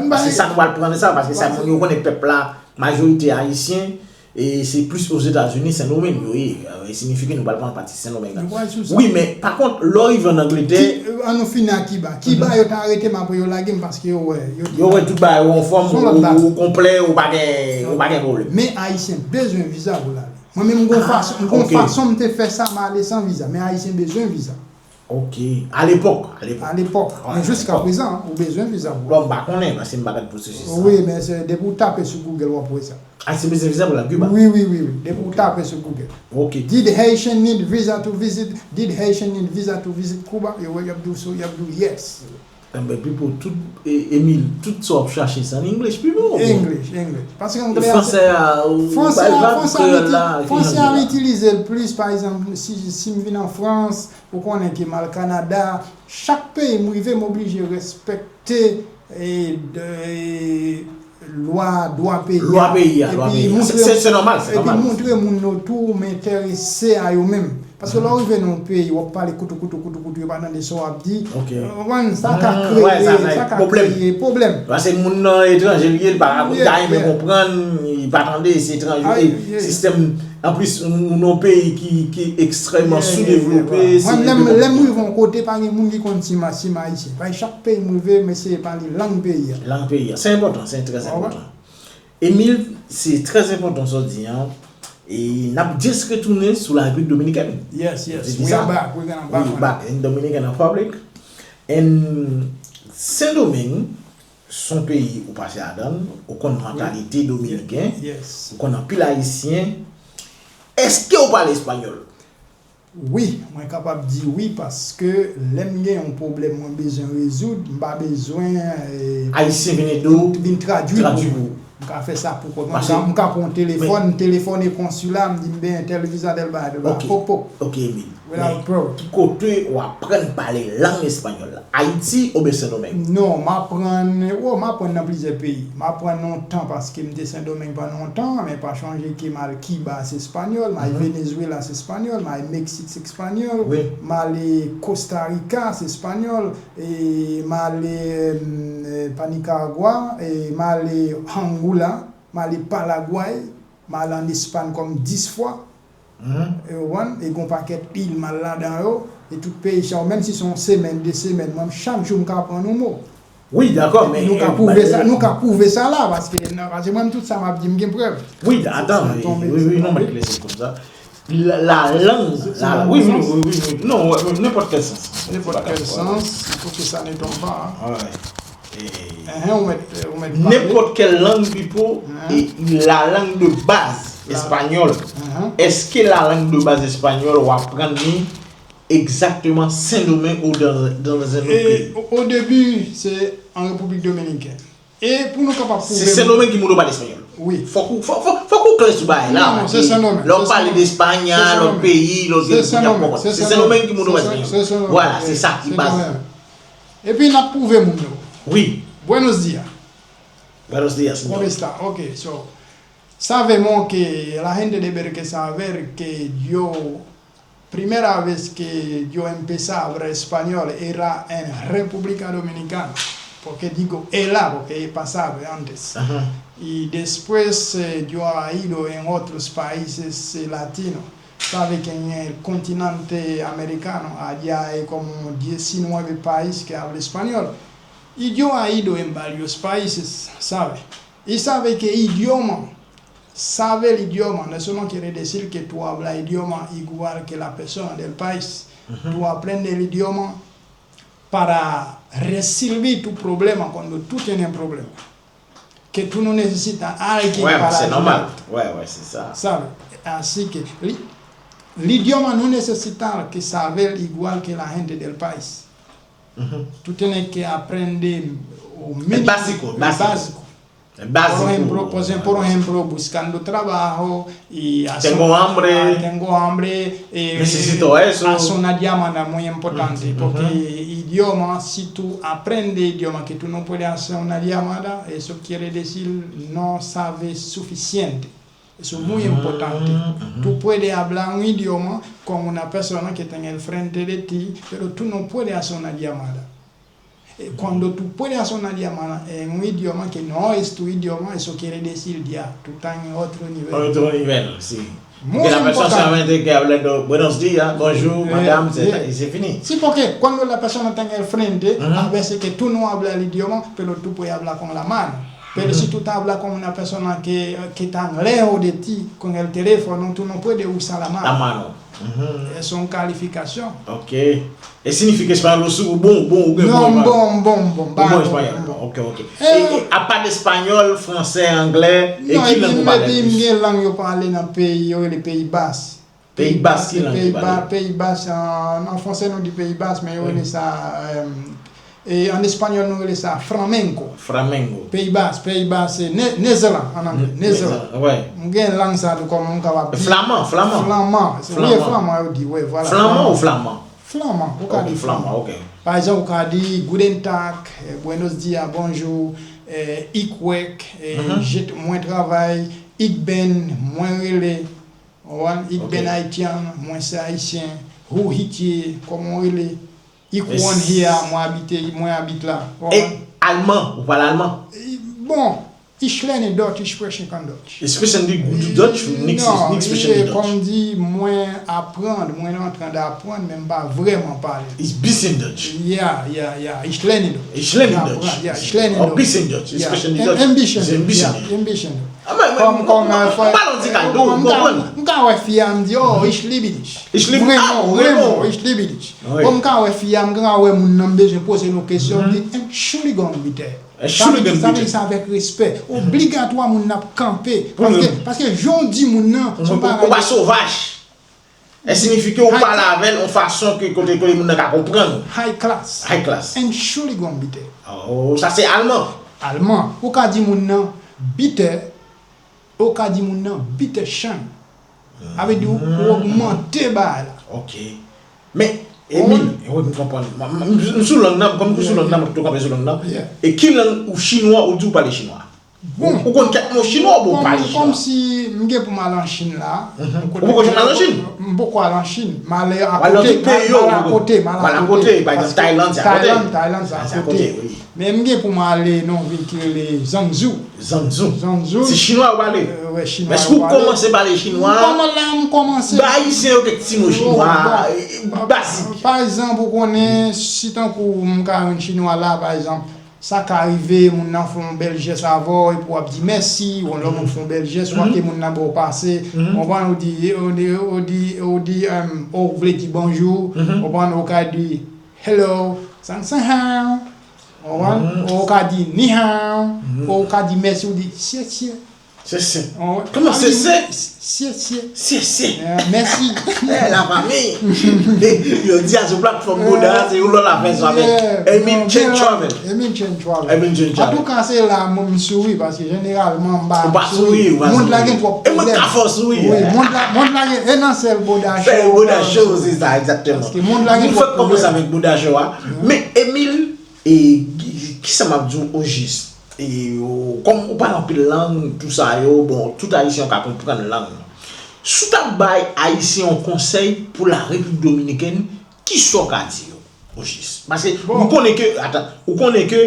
Paske sa nou pral pran sa, paske sa moun yo konnen pèp la, majorite ayisyen, e se plis Ozetazini, Sendomeng yo ye. E siyifi ke nou pral pran pati Sendomeng la. Wi, men pa kont, lè w rive an Angletè. An nou fini ak Kiba. Kiba yo ta arete m apre yo lage m paske yo wè. Yo wè tout bagay ou anfòm, ou konplè, ou pa gen pwoblèm. Men ayisyen bezwen viza pou l ale. Mwen menm m gon fason m te fè sa m ale san viza, men ayisyen bezwen viza. Ok. Alepòk, alepòk. Alepòk. Men jiska prezan ou bezwen viza pou. Bon, m pa konnen paske m pa gad pwosesis sa. Wi, men se depi w tape sou Google w ap wè sa. Ayisyen bezwen viza pou l al Kiba. Wi, wi, wi, wi. Depi w tape sou Google. Ok. Did Haitian need visa to visit, did Haitian need visa to visit Cuba? Yo wè y ap di w so, y ap di w yes. Enben Pipo, tout, Emile, tout sa w ap chache se an English Pipo. English, English. Paske anglè a se. Fransè a, ou bay vag kreyòl la. Fransè a m itilize l plis, pa egzanp, si, si m vin an Frans, ou konnen ke m al Kanada, chak peyi m rive m oblije respekte e, e, lwa, dwa peyi a. Lwa peyi a, lwa peyi a. Se nòmal, se nòmal. Epi montre moun yo tou m enterese a yo menm. Paske lè w rive nan yon peyi, w ap pale koutou koutou koutou koutou, yo pa tande sa w ap di. Ou konprann? Sa ka kreye, sa ka kreye pwoblèm. Paske moun nan etranje l ye, li pa, li ta renmen konprann, li pa tande, se etranje, sistèm, anplis, nou nan yon peyi ki, ki ekstrèmman soudevlope, se. Mwen, lè m rive yon kote, pa gen moun ki konn si m, si m ayisyen. Paske chak peyi m rive, m eseye pale lang peyi a. Lang peyi a. Se enpòtan, se trè enpòtan. Emile, se trè enpòtan sa w di an. E n ap just retounen sou la Repiblik Dominikèn. Yes, yes. We are back. We gonna back. We back in Dominican Republic. And Sendomeng, se yon peyi ou pase ladan l, ou konn mantalite dominiken, ou konn anpil ayisyen. Èske ou pale espanyòl? Wi, mwen kapab di wi paske lè m gen yon pwoblèm mwen bezwen rezoud, m pa bezwen. Ayisyen vin ede w. Vin tradui pou mwen. M ka fè sa pou kò m. M ka pran yon telefòn, m telefone konsila, m di m benyen tèl viza, tèl bagay, tèl bagay. Pòk, pòk. Ok, Emile. Without problem. Ki kote w aprann pale lang espanyòl la? Ayiti oubyen Sendomeng? Non, m aprann, o, m aprann nan plizyè peyi. M aprann lontan paske m te Sendomeng pandan yon tan, men pa chonje ke m al Kiba, se espanyòl, m al Venezuela, se espanyòl, m al Meksik, se espanyòl, m ale Costa Rica, se espanyòl, e m ale, e, pa Nicaragua, e m ale Angola, m ale Paraguay, m ale ann Espay kòm dis fwa. Ou konprann? E gon pakèt il m al ladan yo, e tout peyi sa yo, menm si se yon semèn, de semèn, mwen chak jou m ka aprann yon mo. Wi, dakò, men. Nou ka pwouve sa, nou ka pwouve sa la, paske, paske mwen tout sa m ap di, m gen prèv. Wi, atann, wi, wi, wi, non, mwen klè se konsa. La, la lang, la, wi, wi, wi, wi, wi, non, nenpòt kèl sans. Nenpòt kèl sans, il faut que ça ne tombe pas. Wi. Enhen, ou mèt, ou mèt pale. Nenpòt kèl lang, Pipo, e la lang de baz espanyòl. Èske la lang de baz espanyòl w aprann li egzakteman Sendomeng ou dans, dans un autre pays? E, o, o debi, se an Repiblik Dominikèn. E pou nou kapab pwouve. Se Sendomeng ki moun yo pale espanyòl. Wi. Fòk ou, fòk, fòk, fòk ou klè sou bagay la. Non, non, se Sendomeng. Lè w pale de Espay, lòt peyi, lòt peyi, moun ap konprann. Se Sendomeng ki moun yo pale espanyòl. Vwala, se sa ki baz. Epi n ap pwouve moun yo. Wi. Buenos días. Buenos días, señor. ¿Cómo está? Ok, so, sabemos que la gente de Berke saber que yo, primera vez que yo empezó a hablar español era en República Dominicana, porque digo era, porque pasaba antes. Y después, eh, yo ha ido en otros países, eh, latinos. Sabe que en el continente americano, allá hay como diecinueve países que hablan español. Y yo ha ido en varios países, sabe? Y sabe que idioma, saber idioma, no solo quiere decir que tú hablas idioma igual que la persona del país. Tú aprendes el idioma para resolver tu problema cuando tú tienes problema. Que tú no necesitas a alguien para ayudarte. Sabe? Así que, li, el idioma no necesita que saber igual que la gente del país. Tú tienes que aprender o mínimo, el básico, el básico. Por ejemplo, por ejemplo, buscando trabajo y hace, tengo hambre, tengo hambre, eh, necesito eso, hace una llamada muy importante, porque idioma, si tú aprendes idioma que tú no puedes hacer una llamada, eso quiere decir no sabes suficiente. Eso muy importante. Tú puedes hablar un idioma con una persona que está en el frente de ti, pero tú no puedes hacer una llamada. Eh, cuando tú puedes hacer una llamada en un idioma que no es tu idioma, eso quiere decir ya, tú estás en otro nivel. Otro nivel, sí. Muy importante. Porque la persona solamente que habla de buenos días, bonjour, madame, se fini. Sí, porque cuando la persona está en el frente, a veces que tú no hablas el idioma, pero tú puedes hablar con la mano. Pero si tú estás hablando con una persona que, que está lejos de ti, con el teléfono, tú no puedes usar la mano. La mano. Eso es una calificación. Ok. E siyifi ke espanyòl ou sou, ou bon, ou bon, ou gen bon espanyòl. Non, m bon, m bon, m bon, m pa bon, m bon. Ok, ok. E, e apa de espanyòl, fransè, anglè, e ki lang ou pale plis? Non, epi m gen lang yo pale nan peyi, yo rele Peyi Bas. Peyi Bas, ki lang yo pale? Peyi Bas, an, an fransè nou di Peyi Bas, men yo rele sa, e, an espanyòl nou rele sa flamenco. Flamenco. Peyi Bas, Peyi Bas, se Netherlands an anglè, Netherlands. M gen lang sa tou kòman m kapab di. Flaman, flaman. Flaman, wi, flaman yo di, wi, vwala. Flaman ou flaman? Flaman, ou ka di flaman. Ok, flaman, ok. Pa egzanp, ou ka di Guten Tag, eh, Buenos Dia, bonjou, eh, Ik wèk, eh, mwen travay, Ik ben, mwen rele, ou konprann? Ik ben Ayityan, mwen se Ayisyen, Hoe heet je, kòman w rele? Ik wohn hier, mwen abite, mwen abite la. E alman, ou pale alman? Bon, ich lerne Deutsch, ich spreche kein Deutsch. Sprechen du, du Deutsch, nix, non, nix sprechen du Deutsch. Kòm di, mwen aprann, mwen antren aprann, men m pa vrèman pale. Is bisschen Deutsch. Ya, ya, ya, ich lerne Deutsch. Ich lerne Deutsch. Ya, ich lerne Deutsch. Bisschen Deutsch. Sprechen du Deutsch. Ein bisschen Deutsch. Ein bisschen Deutsch. Kòm, kòm, m pa nan ti kay tou, ou konprann? M ka wè fi a, m di, oh, ich liebe dich. Ich liebe, ah, vraiment, ich liebe dich. Bon, m ka wè fi a, m ka wè moun nan, m bezwen poze l yon kesyon, m di, Entschuldigung bitte. Sa vle di, sa vle di sa avèk respè. Obligatwa moun nan ap kanpe. Paske, paske jan w di moun nan, se yon bagay. Ou pa sovaj. E siyifi ke ou pale avè l yon fason ke kote, kote moun nan ka konprann ou. High class. High class. Entschuldigung bitte. Oh, sa se alman. Alman. Ou ka di moun nan bitte, ou ka di moun nan bitte schön. Sa vle di ou, ou ogmante bagay la. Ok. Men, Emile, wi, m konprann. M, m, m sou lang nan, kòm m sou lang nan, m tou kanpe sou lang nan. E ki lang ou chinwa, ou di ou pale chinwa? Bon. Ou, ou konn kèk mo chinwa ou bon pale chinwa? Kòm, kòm si m gen pou m al an Chin la. Ou poko janm al an Chin? M poko al an Chin. M ale akote, m ale akote, m ale akote. Pa egzanp, Tayland, se akote. Tayland, Tayland, se akote. Men m gen pou m ale nan yon vil ki rele Zhangzhou. Zhangzhou. Zhangzhou. Se chinwa ou pale? Wè, chinwa ou pale. Men èske ou kòmanse pale chinwa? M kòman la, m kòmanse. Ba Ayisyen yo kèk ti mo chinwa, e, bazik. Pa egzanp, ou konnen, si tankou m ka jwenn chinwa la, pa egzanp, sa ka rive, moun nan fè yon bèl jès avè w, epi w ap di mèsi, yon lòt moun fè yon bèl jès, ou ke moun nan ba w pase, ou konprann, ou di, ou di, ou di, ou di, em, ou vle di bonjou, ou konprann, ou ka di, hello, san san hao, ou konprann, ou ka di ni hao, ou ka di mèsi, ou di, sye sye. Sye sye. Kòman sye sye? Sye sye. Sye sye. Mèsi. Eh, la fanmi. Yo di a sou platfòm Bouda, se yon lòt afè sa, men Emile Chen Travel. Emile Chen Travel. Emile Chen Travel. Antouka, se la mwen m souri, paske jeneralman m pa souri. Ou pa souri, ou pa souri. Mond la gen twòp pwoblèm. E mwen ka fè w souri. Wi, mond la, mond la gen, e nan sèl Bouda Show. Sèl Bouda Show, se sa, egzakteman. Paske mond la gen twòp pwoblèm. Nou fèk kòmanse avèk Bouda Show a. Men Emile, e, ki, kisa m ap di w ojis? E, ou, kòm ou pale anpil lang, tou sa yo, bon, tout Ayisyen yo ka konprann lang nan. Si w t ap bay Ayisyen yon konsèy pou la Repiblik Dominikèn, kisa w ka di yo, ojis? Paske ou konnen ke, atan, ou konnen ke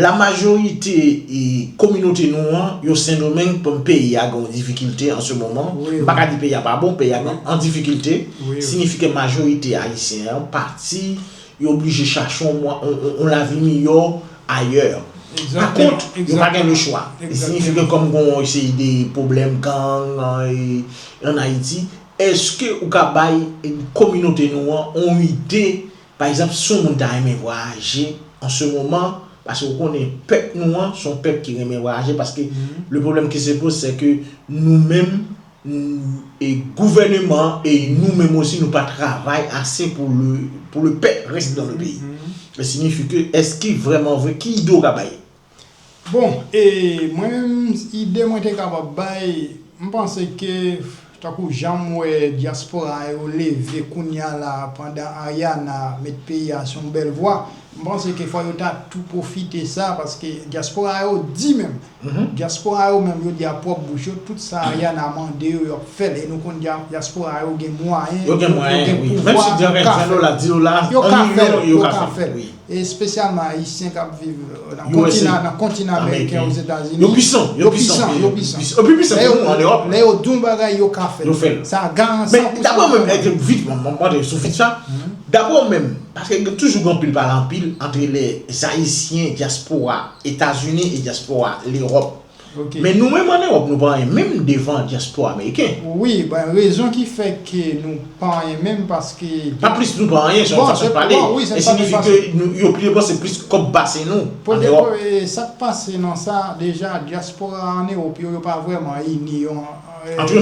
la majorite, e, kominote nou an, yo Sendomeng, kòm peyi a gen yon difikilte an se moman. M pa ka di peyi a pa bon, peyi a gen an difikilte. Siyifi ke majorite Ayisyen an pati, yo oblije chache yon, yon, yon, yon lavi miyò ayè. Egzakteman. Pa kont, yo pa gen le chwa. Egzakteman. E siyifi ke kòm gen yon seri de pwoblèm gang, e, ann Ayiti, èske ou ka bay, e, kominote nou an yon ide, pa egzanp, si yon moun ta renmen vwayaje an se moman, paske ou konnen pèp nou an, se yon pèp ki renmen vwayaje, paske le problème qui se pose, c'est que nou menm, e gouvèneman e nou menm osi, nou pa travay ase pou le, pou le pèp reste dans le pays. E siyifi ke, èske vrèman vre, ki ide w ka bay? Bon, e mwen menm, ide mwen te kapab bay, m panse ke, tankou jan m wè dyaspora yo leve kounye a la, pandan Ariana met peyi a sou yon bèl vwa, m panse ke fò yo ta tou pwofite sa, paske dyaspora yo di menm, dyaspora yo menm, yo di a pwòp bouch yo, tout sa Ariana mande yo, y ap fè l. E nou konn dya- dyaspora yo gen mwayen, yo gen mwayen, wi. Menm si yo gen ven dola, dis dola, yon milyon, yo ka fè l. Espesyalman Ayisyen k ap viv nan kontinan, nan kontinan ameriken, Ozetazini. Yo pwisan, yo pwisan, yo pwisan. Yo pi pwisan ke nou an Ewòp. Lè yo di yon bagay, yo ka fè l. Yo fè l. Sa garanti. Men dapre w menm, vit, mwen mande sou vit sa. Dapre w menm, paske gen toujou gen anpil pale anpil ant lè Ayisyen dyaspora Etazini e dyaspora Lewòp. Men nou menm an Ewòp, nou pa anyen menm devan dyaspora ameriken. Wi, ben, rezon ki fè ke nou pa anyen menm, paske pa plis nou pa anyen, se yon fason de pale. E siyifi ke yo pli depanse plis kòb pase nou an Ewòp. Sa k pase nan sa, deja, dyaspora an Ewòp yo, yo pa vrèman ini yo antre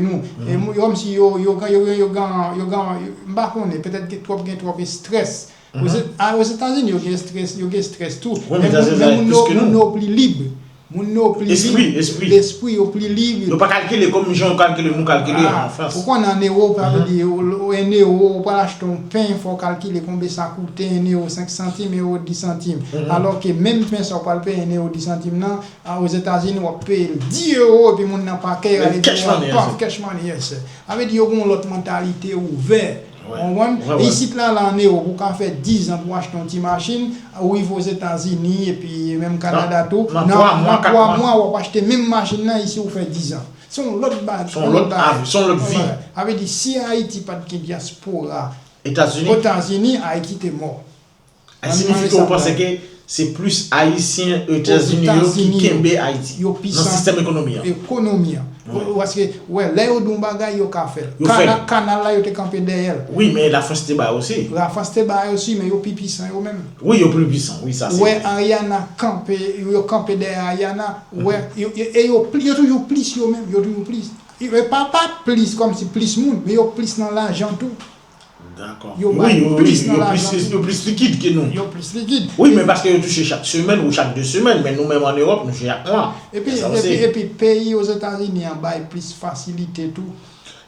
nou. E yo kòmsi yo, yo, yo, yo, yo gen, yo gen, m pa konnen, petèt gen twòp, gen twòp estrès. Ozetazini, yo gen estrès, yo gen estrès tou. Men moun yo pli lib. Moun yo pli lib, lespri yo pli lib. Yo pa kalkile kòm jan yo kalkile, nou kalkile an Frans. Ou konn an ewo, sa vle di, en ewo, ou pral achte yon pen, fò w kalkile konbyen sa koute, en ewo senk santim, ewo dis santim. Alòske menm pen sa w pral peye en ewo dis santim nan, Ozetazini, w ap peye l dis ewo, epi moun nan pa kè, ale di w ap paf, cash money, yes. Sa vle di, yo gen yon lòt mantalite ouvè. Ou konprann? Isit la, la an Ewòp, ou ka fè diz an pou w achte yon ti machin, ou rive Ozetazini, epi menm Kanada tou, nan twa mwa, w ap achte menm machin nan, isi ou fè diz an. Se yon lòt bagay. Se yon lòt avi, se yon lòt vi. Sa vle di, si Ayiti pa t gen dyaspora Etazini, Ayiti te mò. Sa siyifi ke w panse ke se plis Ayisyen Etazini yo ki kenbe Ayiti nan sistèm ekonomi an. Ekonomi an. Paske, wè, lè yo di yon bagay, yo ka fè l. Kanal la, yo te kanpe dèyè l. Wi, men Lafrans te ba yo osi. Lafrans te ba yo osi, men yo pi pwisan yo menm. Wi, yo pli pwisan, wi, sa se vre. Wè Ariana kanpe, yo kanpe dèyè Ariana, wè, e yo toujou plis yo menm, yo toujou plis. Pa, pa plis kòmsi plis moun, men yo plis nan lajan tou. Dakò. Yo bay plis nan lajan tou. Yo plis likid ke nou. Yo plis likid. Wi, men paske yo touche chak semèn ou chak de semèn, men nou menm an Ewòp, nou se chak mwa. Epi, epi, epi peyi Ozetazini an bay plis fasilite tou.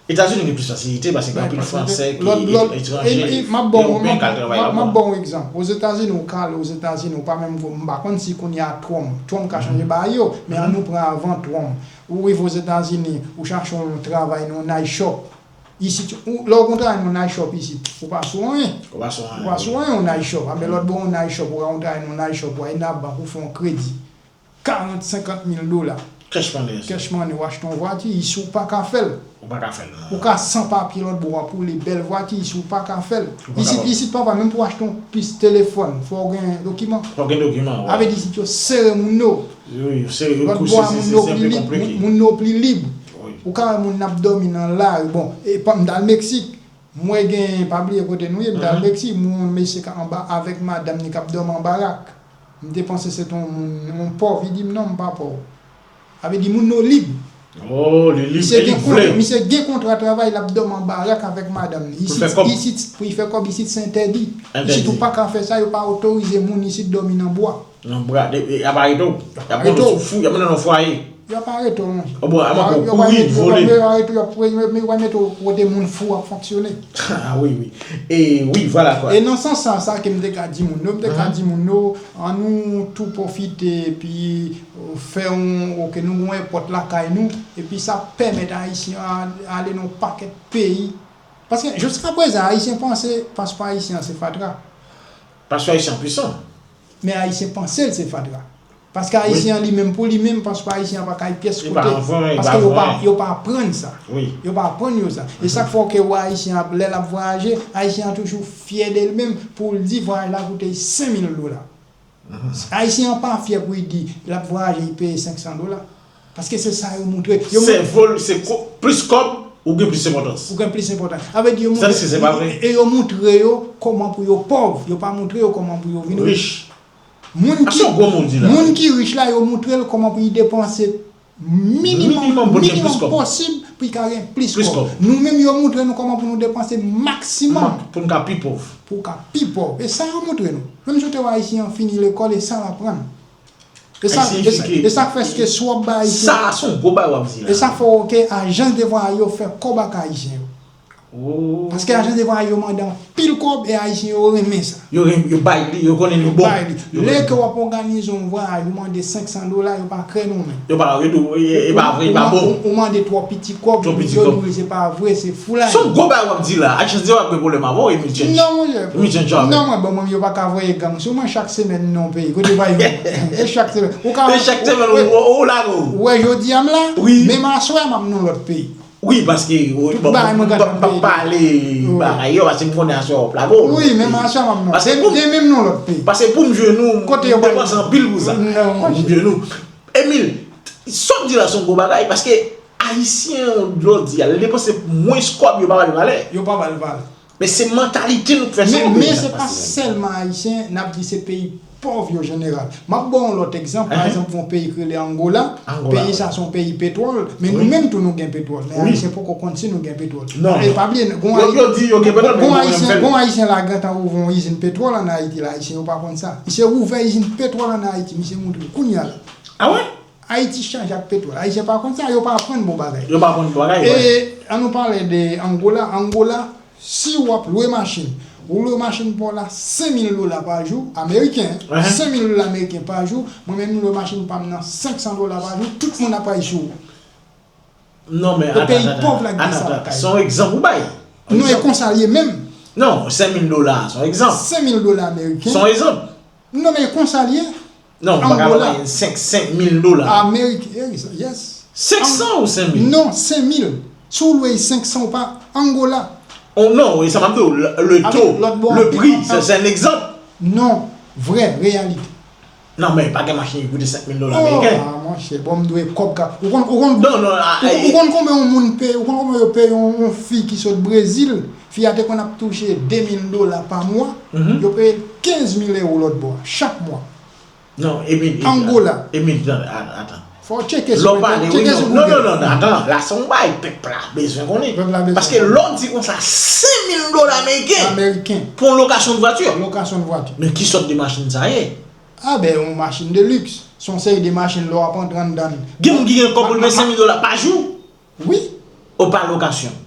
Etazini gen plis fasilite paske gen anpil Fransè ki etranje, Ewopyen k al travay laba. M ap ba w yon egzanp. Ozetazini, ou ka al Ozetazini, ou pa menm, m pa konn si kounye a Trump, Trump ka chanje bagay yo, men ann nou pran avan Trump. Ou rive Ozetazini, ou chache yon travay nan yon night shop. Isit, lè w gen yon travay nan yon night shop isit, ou pa sou anyen. Ou pa sou anyen, yon night shop. A, men lòt bò yon night shop, ou ka gen yon travay nan yon night shop, ou al nan bank, ou fè yon kredi. Karant, senkant mil dola. Cash money, yes. Cash money, ou achte yon vwati, isi ou pa ka fè l. Ou pa ka fè l, non. Ou ka san papye lòt bò, w ap woule bèl vwati, isi ou pa ka fè l. Isit, isit, papa, menm pou w achte yon pis telefòn, fò w gen dokiman. Fò w gen dokiman, wi. Sa vle di isit yo sere moun yo. Wi, yo sere, yo kouche, se, se, se enpe konplike. Lòt bò a, moun yo pli lib, moun yo pli lib. Ou ka wè moun ap dòmi nan lari. Bon, e pa, m t al Meksik. M wè gen, pa bliye kote nou ye, m t al Meksik, m wè yon mesye k anba avèk madanm ni k ap dòmi anba rak. M te panse se te yon moun, yon pòv, li di m non, m pa pòv. Sa vle di moun yo lib. Oh, li lib e li vle. Misye gen kontra travay, l ap dòmi anba rak avèk madanm ni. Isit, isit, pou l fè kòb, isit se entèdi. Isit ou pa ka fè sa, yo pa otorize moun isit dòmi nan bwa. Nan bwa, y ap arete w. Y ap mete w sou fou, y ap mete w nan fwaye. Y ap arete w, monchè. Yo pa kouri, vole. Y ap arete w, y ap mete w kote moun fou ap fonksyone. Ah wi, wi. E wi, vwala kwa. E nan sans sa, sa ke m te ka di moun yo, m te ka di moun yo, ann nou tou pwofite epi fè yon, oke, nou gen yon èpòt lakay nou, epi sa pèmèt Ayisyen an ale nan yon pakèt peyi. Paske jiskaprezan, Ayisyen panse, paspò ayisyen an se fatra. Paspò ayisyen an pwisan. Men Ayisyen panse l se fatra. Paske Ayisyen an li menm pou li menm, paspò Ayisyen an pa ka al pyès kote. Paske yo pa, yo pa aprann sa. Yo pa aprann yo sa. E sa k fè ke w wè Ayisyen an, lè l ap vwayaje, Ayisyen an toujou fyè de li menm pou l di vwayaj la koute l senk mil dola. Ayisyen an pa fyè pou l di l ap vwayaje, li peye senk san dola. Paske se sa yo moutre. Yo moutre. Sèvo l, se plis kòb, ou gen plis enpòtans. Ou gen plis enpòtans. Sa vle di yo moutre, e yo moutre yo kòman pou yo pòv. Yo pa moutre yo kòman pou yo vin rich. Moun ki, moun ki rich la, yo moutre l kòman pou l depanse minimòm, minimòm posib pou l ka gen plis kòb. Nou menm, yo moutre nou kòman pou nou depanse maksimòm. Pou n ka pi pòv. Pou w ka pi pòv. E sa yo moutre nou. Menm si w te wè Ayisyen an fini lekòl, e sa l aprann. E sa, e sa, e sa k fè ke si w ap bay Ayisyen. Sa, se yon gwo bagay w ap di la. E sa fè ke ajans de vwayaj yo fè kòb ak Ayisyen yo. Paske ajans de vwayaj yo mande anpil kòb e Ayisyen yo renmen sa. Yo renmen, yo bay li, yo konnen nou bon. Yo bay li. Lè ke w ap òganize yon vwayaj, ou mande senk san dola, yo pa krè nan men. Yo pa, yo di w, e, e pa vre, e pa bon. Ou mande twò piti kòb, yo di w se pa vre, se foulay. Se yon gwo bagay w ap di la. Ajans de vwayaj ap gen pwoblèm avè w, Emil Change. Non, monchè. Emil Change avè. Non, mwen, bon, mwen, yo pa ka voye gang sou mwen chak semèn nan yon peyi. Kote pa yo. E chak semèn. Ou ka. E chak semèn, ou, ou, ou lage w. Ou wè jodi a m la, menm aswè a m ap nan lòt peyi. Wi, paske, wi, bon, m p ap pale bagay yo, paske m konnen aswè w ap lage w. Wi, menm aswè m ap nan. Paske pou m, menm nan lòt peyi. Paske pou m jwenn ou, m depanse anpil pou sa. Pou m jwenn ou. Emil, sa w di la se yon gwo bagay, paske Ayisyen, jodi a, lè l depanse mwens kòb, yo pa ba l valè. Yo pa ba l valè. Men se mantalite nou k fè sa. Men, men se pa sèlman Ayisyen, n ap di se peyi pòv yo jeneral. M ap ba w yon lòt egzanp, pa egzanp, yon peyi ki rele Angola. Peyi sa se yon peyi petwòl, men nou menm tou nou gen petwòl. Men Ayisyen poko konn si nou gen petwòl. E pa bliye, gon Ayisyen, gon Ayisyen la gentan ouvè yon izin petwòl ann Ayiti la, Ayisyen yo pa konn sa. Misye ouvè izin petwòl ann Ayiti, misye montre kounye a la. Ayiti chaje ak petwòl. Ayisyen pa konn sa, yo pa aprann bon bagay. Yo pa aprann bon bagay, wi. E ann nou pale de Angola. Angola, si w ap lwe machin, ou lwe machin pa w la senk mil dola pa jou, ameriken, senk mil dola ameriken pa jou, mwen menm m lwe machin pa m nan senk san dola pa jou, tout moun ap rayi sou ou. Non, men e peyi pòv la ki gen sa lakay. Se yon egzanp ou bay. Non, e konsa l ye menm. Non, senk mil dola, se yon egzanp. Senk mil dola ameriken. Se yon egzanp. Non, men e konsa l ye. Non, m pa ka bay senk, senk mil dola. Amerik, yes. Senk san ou senk mil? Non, senk mil. Si w lwe senk san ou pa, Angola. Oh, non, e sa m ap di w, le, le taux, le prix, se, se yon egzanp. Non, vrè, reyalite. Non, men pa gen machin ki koute senk mil dola ameriken. Ah, monchè, bon, m dwe kòb ka. Ou konn, ou konn, non, non, ou konn konbyen yon moun peye, ou konn konbyen yo peye yon, yon fi ki sot Brezil? Fi a te konn ap touche de mil dola pa mwa, yo peye l kenz mil ewo lòt bò a, chak mwa. Non, Emil, Angola. Emil, tande, atan. Fò w tcheke sou, tcheke sou Google. Non, non, non, atan, la se yon bagay pèp la bezwen konnen. Pèp la bezwen konnen. Paske lè w di konsa, senk mil dola ameriken. Ameriken. Pou yon lokasyon de vwati. Lokasyon de vwati. Men ki sòt de machin sa ye? Ah ben, yon machin de luxe. Se yon seri de machin lè w ap antre anndan l. Gen moun ki gen kòb pou l peye senk mil dola pa jou? Wi. Ou pa lokasyon?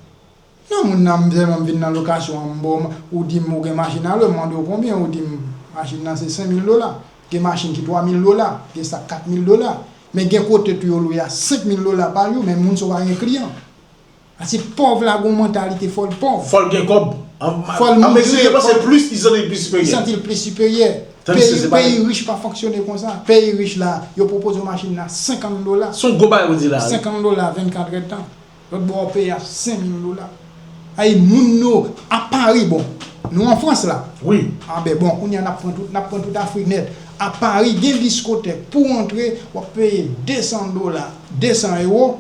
Non, moun nan, m sèlman m vin nan lokasyon an, m ba w, ou di m ou gen machin a lwe, m mande w konbyen, ou di m machin nan se senk mil dola. Gen machin ki twa mil dola, gen sa k kat mil dola. Men gen kote tou yo lwe a senk mil dola pa jou, men moun sa yo pa gen kliyan. Paske pòv la gen yon mantalite fò l pòv. Fò l gen kòb. Fò l mizere, fò l, li santi l plis siperyè. Peyi, peyi rich pa fonksyone konsa. Peyi rich la, yo pwopoze w machin nan senkant dola. Se yon gwo bagay ou di la, wi. Senkant dola, vennkat èdtan. Lòt bò w peye a senk mil dola. Ay, moun nou, a Pari, bon, nou an Frans la. Wi. A ben, bon, kounye a n ap pran tout, n ap pran tout Afrik nèt. A Pari, gen diskotèk, pou w antre, w ap peye de san dola, de san ewo.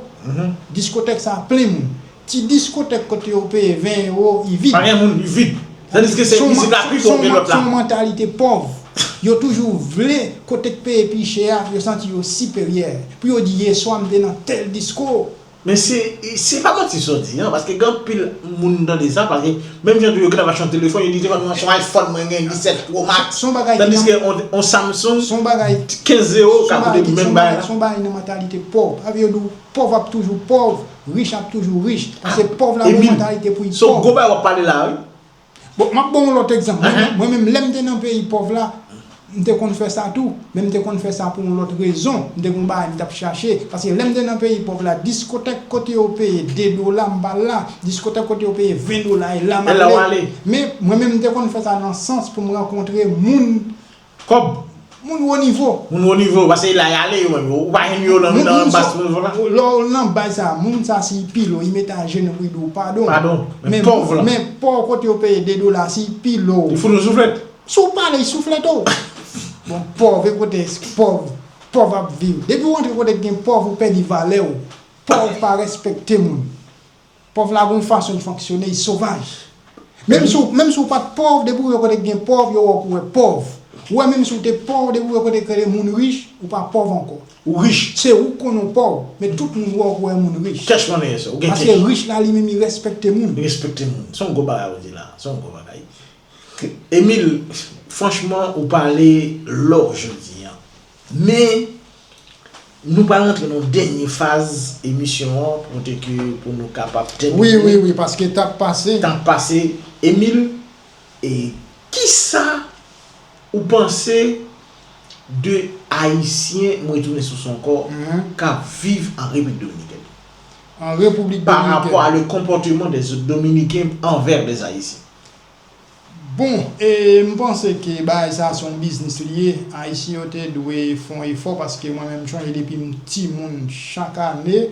Diskotèk sa a plen moun. Ti diskotèk kote yo peye ven ewo, li vid. Pa gen moun, li vid. Tandiske se mizik la pi bon ke lòt la. Se yon mantalite pòv. Yo toujou vle kote k peye pi chè a, yo santi yo siperyè. Pou yo di, yèswa m te nan tèl disko. Men se, se pa manti sa w di an, paske gen anpil moun m tande sa, paske menm jan tou yo gentan pa chante telefòn, yo di telefòn mwen se yon iPhone mwen gen disèt Pro Max. Tandiske on, on Samsung kenz ewo ka koute menm bagay la. Se yon bagay nan mantalite pòv. Sa vle di w pòv ap toujou pòv, rich ap toujou rich. Paske pòv la gen yon mantalite pou li pòv. Se yon gwo bagay w ap pale la, wi. Bon, m ap ba w yon lòt egzanp. Mwen, mwen menm, lè m te nan peyi pòv la, m te konn fè sa tou, men m te konn fè sa pou yon lòt rezon. M te gen yon bagay m t ap chache. Paske lè m te nan peyi pòv la, diskotèk kote yo peye de dola, m pa al la. Diskotèk kote yo peye ven dola, e la m ale. Men mwen menm, m te konn fè sa nan sans pou m rankontre moun kòb. Moun wo nivo. Moun wo nivo, paske la y ale yo menm. Ou pa jwenn yo nan, nan bas nivo la. Lè w nan baz sa, moun sa si li pile w, li mete ajenou pou li di w padon. Padon. Men pòv la. Men pòv kote yo peye de dola, si li pile w. Li fout yon souflèt. Si w pale, li souflete w. Bon, pòv, e kote pòv, pòv ap viv. Depi w antre kote k gen pòv, ou pèdi valè w. Pòv pa respekte moun. Pòv la gon fason l fonksyone, li sovaj. Menm si w, menm si w pa t pòv, depi w rive kote k gen pòv, yo wè w kou w pòv. Ou wè, menm si w te pòv, depi w rive kote k rele moun rich, ou pa pòv ankò. Ou rich. Se ou k konnen w pòv, men tout moun wè w kou w moun rich. Cash money, yes, ou gen cash. Paske rich la, li menm, li respekte moun. Li respekte moun. Se yon gwo bagay ou di la. Se yon gwo bagay. Emil, franchman, ou pale lò jodi a. Men, Nou pral rantre nan dènye faz emisyon an, kote ke pou nou kapab tèmine. Wi, wi, wi, paske tan ap pase. Tan ap pase. Emile, e kisa ou panse de Ayisyen, m retounen sou sa ankò, k ap viv an Repiblik Dominikèn? An Repiblik Dominikèn. Pa rapò a le comportement des Dominicains envers les Haïtiens. Bon, e m panse ke bagay sa se yon biznis li ye. Ayisyen yo te dwe fè yon efò paske mwen menm m chonje depi m timoun chak ane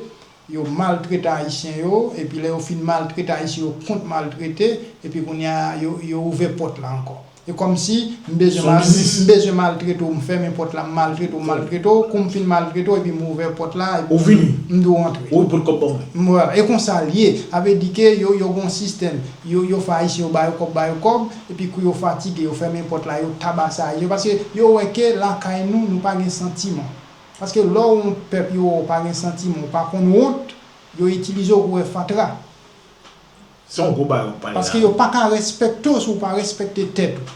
yo maltrete Ayisyen yo, epi lè yo fin maltrete Ayisyen yo kont maltrete, epi kounye a yo, yo ouvè pòt la ankò. E kòmsi m bezwen mal, m bezwen maltrete w, m fèmen pòt la, m maltrete w, m maltrete w, kou m fin maltrete w, epi m ouvè pòt la, epi m di w rantre. Ou vini. Ou pot kòb ban mwen. Vwala, e konsa l ye. Sa vle di ke yo, yo gen yon sistèm. Yo, yo fè Ayisyen yo ba yo kòb, ba yo kòb, epi kou yo fatige, yo fèmen pòt la, yo tabase Ayisyen yo. Paske yo wè ke lakay nou, nou pa gen santiman. Paske lè w yon pèp yo wè w pa gen santiman, w pa konn wont, yo itilize w pou w fè fatra. Se yon gwo bagay w ap pale la. Paske yo pa ka respekte w si w pa respekte tèt ou.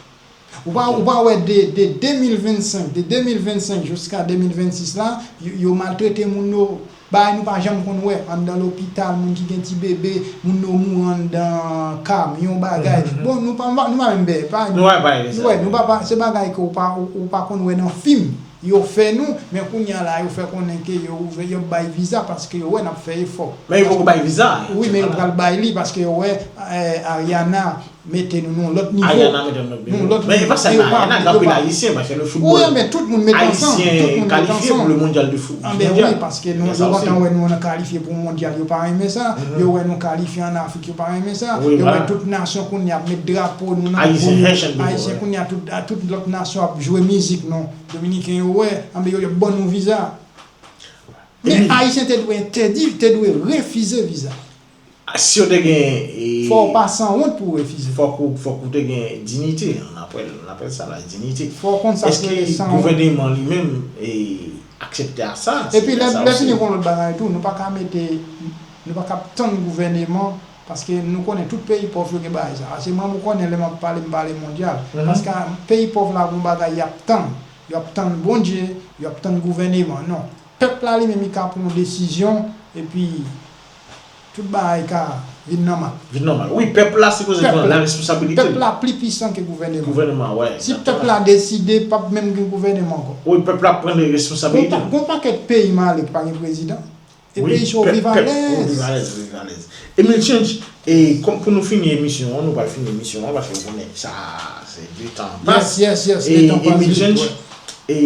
Ou pa, ou pa wè de, de de mil vennsenk, de de mil vennsenk jiska de mil vennsis la, yo, yo maltrete moun yo, bagay nou pa janm konn wè, anndan lopital, moun ki gen ti bebe, moun yo mouri anndan kam, yon bagay. Bon, nou pa, nou pa menm bè, pa, nou pa pale de sa. Nou wè, nou pa, pa, se bagay ke ou pa, ou, ou pa konn wè nan fim. Yo fè nou, men kounye a la, yo fè konnen ke yo ouvè, y ap bay viza paske yo wè n ap fè efò. Men yo poko bay viza. Wi, men yo pral bay li paske yo wè eh, Ariana mete nou nan yon lòt nivo. Ariana mete nou nan yon lòt nivo. Men e pa sèlman Ariana, gen anpil Ayisyen, paske nan foutbòl, Ayisyen kalifye pou le mondyal de foot. Anben wi, paske nou, yo kontan wè nou kalifye pou mondyal, yo pa renmen sa. Yo wè nou kalifye ann Afrik, yo pa renmen sa. Yo wè tout nasyon kounye a ap met drapo nou nan kou yo. Ayisyen kounye a, tout, tout lòt nasyon ap jwe mizik nou. Dominiken yo wè, anben yo, yo ban nou viza. Men Ayisyen te dwe entèdi, te dwe refize viza. Si yo te gen. Fò w pa sanwont pou w refize. Fòk ou, fòk ou te gen diyite, n apèl, n apèl sa la diyite. Fò w konn sa k rele sanwont. Èske gouvèneman li menm e, aksepte a sa? Epi lè, lè fini gen yon lòt bagay tou, nou pa ka mete, nou pa ka ap tann gouvèneman, paske nou konnen tout peyi pòv yo gen bagay sa. Paske mwen, ou konnen lè m ap pale, m pale mondyal. Paske peyi pòv la gen yon bagay y ap tann. Y ap tann Bondye, y ap tann gouvèneman. Non. Pèp la li menm li ka pran yon desizyon, epi tout bagay ka vin nòmal. Vin nòmal. Wi, pèp la sipoze pran responsabilite l. Pèp la pli pwisan ke gouvèneman. Gouvèneman, wi. Si pèp la deside, p ap menm gen gouvèneman ankò. Wi, pèp la ap pran responsabilite l. Gon pakèt peyi m ale ki pa gen prezidan. E peyi sa yo viv alèz. Yo viv alèz, yo viv alèz. Emil Change, e kòm pou nou fini emisyon an, nou pral fini emisyon an, paske ou konnen sa, se de tan ap pase. Yes, yes, yes, de tan ap pase. Emil Change, e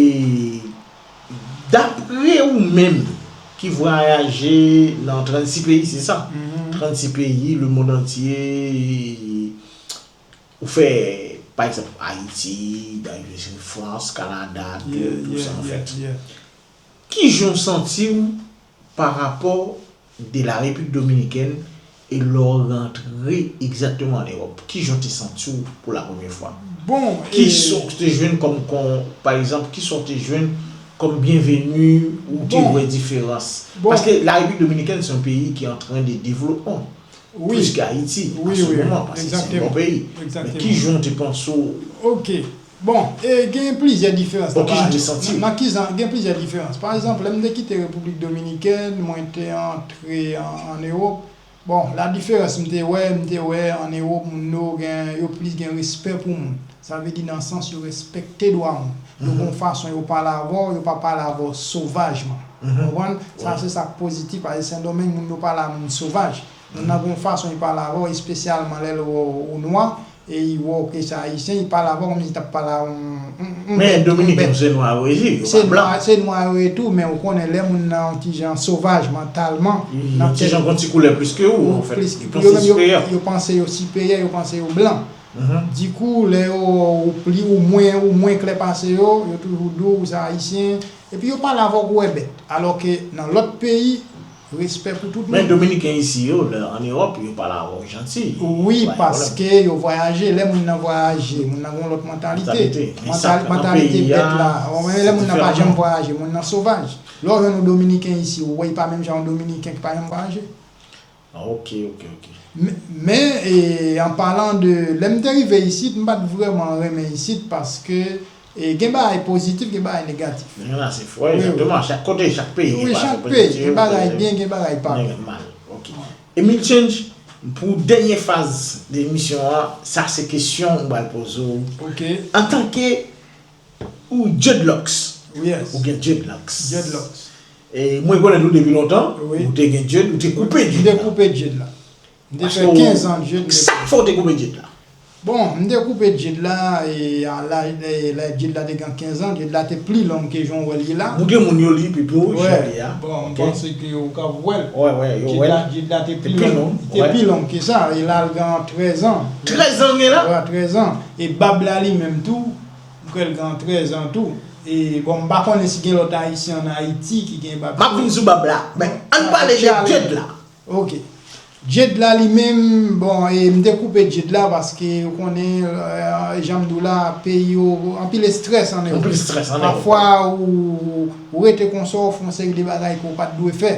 dapre ou menm ki vwayaje nan trannsis peyi, se sa? Trannsis peyi, lemonn antye, ou fè, pa egzanp, Ayiti, Frans, Kanada, tout, tout sa, anfèt. Kijan w santi w pa rapò de la Repiblik Dominikèn e lè w rantre egzakteman an Ewòp? Kijan w te santi w pou la premyè fwa? Bon, kisa w te jwenn kòm, kòm, pa egzanp, kisa w te jwenn kòm byenveni ou te wè diferans? Paske la Repiblik Dominikèn se yon peyi ki antren de devlopman. Plis ke Ayiti an se moman, paske se yon bon peyi. Men kijan w te panse w? Ok. Bon, e gen plizyè diferans. Bon, kijan w te santi w? Nan kijan, gen plizyè diferans. Pa egzanp, lè m te kite Repiblik Dominikèn, mwen te antre an, an Ewòp. Bon, la diferans m te wè, m te wè an Ewòp, moun yo gen, yo plis gen respè pou moun. Sa vle di nan sans yo respekte dwa moun. Yo gen yon fason yo pale avè w, yo pa pale avè w sovajman. Ou konprann? Sa se sa k pozitif, paske Sendomeng moun yo pale a moun sovaj. Moun nan gen yon fason li pale avè w, espesyalman lè l wè w ou nwa, e li wè w ke se ayisyen, li pale avè w kòmsi li t ap pale a yon, yon, yon bèt. Men Dominiken yo se nwa yo ye, yo pa blan. Se nwa yo ye tou, men ou konnen lè moun nan yon ti jan sovaj mantalman, nan tèt. Yon ti jan gen yon ti koulè plis ke ou, anfèt. Li panse li siperyè. Yo menm yo, yo panse yo siperyè, yo panse yo blan. Dikou, lè yo wè w pli, ou mwen, ou mwen klè pase yo, yo toujou di w ou se ayisyen. Epi yo pale avè w kou w wè bèt. Alòke nan lòt peyi, respè pou tout moun. Men Dominiken isi yo, lè an Ewòp, yo pale avè w janti. Wi, paske yo vwayaje. Lè moun nan vwayaje, moun nan gen yon lòt mantalite. Mantalite bèt la. Lè moun nan pa janm vwayaje, moun nan sovaj. Lè w jwenn yon Dominiken isi, ou wè li pa menm jan yon Dominiken ki pa janm vwayaje. Ah, ok, ok, ok. Men, men, e, an palan de, lè m te rive isit, m pa t vrèman renmen isit paske E gen bagay pozitif, gen bagay negatif. Gen la, se fwa, egzakteman. Chak kote, chak peyi gen bagay pozitif, gen bagay byen, gen bagay pa byen. Mal. Ok. Emil Change, pou dènye faz de emisyon an, sa se kesyon m pral poze w. Ok. Antanke ou dreadlocks. Yes. Ou gen dreadlocks. Dreadlocks. E mwen konnen tou depi lontan, ou te gen dread, ou te koupe dread la. M te koupe dread la. M te fè kenz an dread. Sa k fè w te koupe dread la? Bon, m te koupe dread la, e a laj, e lè dread la te gen kenz an, dread la te pli long ke jan w wè l ye la. Montre moun yo li, pipo, jan l ye a. Bon, m panse ke ou ka wè l. Dread la, dread la te pi long. Li te pi long ke sa, e la l gen trèz an. Trèz an l gen la? Wi, trèz an. E bab la li menm tou, m kwè l gen trèz an tou. E bon, m pa konnen si gen lòt Ayisyen ann Ayiti ki gen bab. M ap vin sou bab la. Men, ann pale de dread la. Ok. Dread la li menm, bon, e m te koupe dread la paske ou konnen, e, jan m di w la, peyi yo, anpil estrès ann Ewòp. Anpil estrès ann Ewòp. Pafwa ou, ou rete konsa, ou fè yon seri de bagay ke w pa t dwe fè.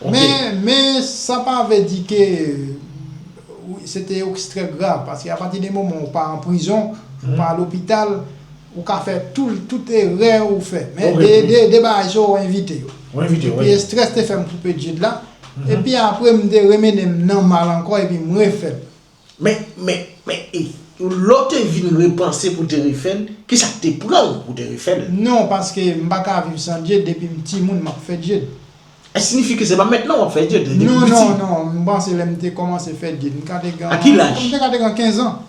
Ok. Men, men sa pa vle di ke ou, se te estrès grav, paske apati de moman ou pa an prizon, ou pa lopital, ou ka fè tout, tout erè ou fè. Men de, de, de bagay sa yo, ou evite yo. Ou evite yo, wi. Epi estrès te fè m koupe dread la. Epi apre, m te remennen m nan mal ankò, epi m refè l. Men, men, men, e, lè w te vin repanse pou w te refè l, kisa k te pran w pou w te refè l? Non, paske m pa ka viv san dread, depi m timoun, m ap fè dread. Èske siyifi ke se pa mentnan w ap fè dread, depi w piti? Non, non, non, m panse lè m te kòmanse fè dread, m ka te gen. A ki laj? M te ka te gen kenz an.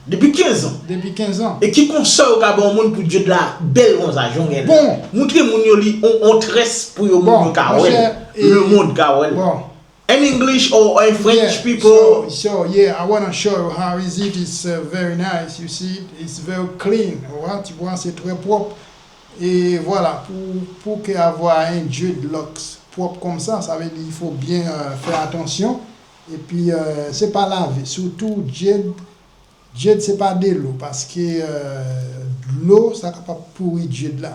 Depi kenz an? Depi kenz an. E ki konsèy ou ka ba yon moun pou dread la bèl konsa, jan w gen la? Bon. Montre moun yo li on, on très pou yo, moun yo ka wè l. Lemonn ka wè l. Bon. In English or in French, people? So, so, yeah, I wanna show you how is it. It's, uh, very nice. You see, it's very clean. Alright, tu vois, c'est très propre. E vwala, pou, pou ke avwa en dreadlocks pwòp konsa, sa vle di il faut bien, euh, fè atansyon. Epi, euh, se pa lave, sitou dread, dread se pa delo, paske, euh, dlo, sa kapab pouri dread la.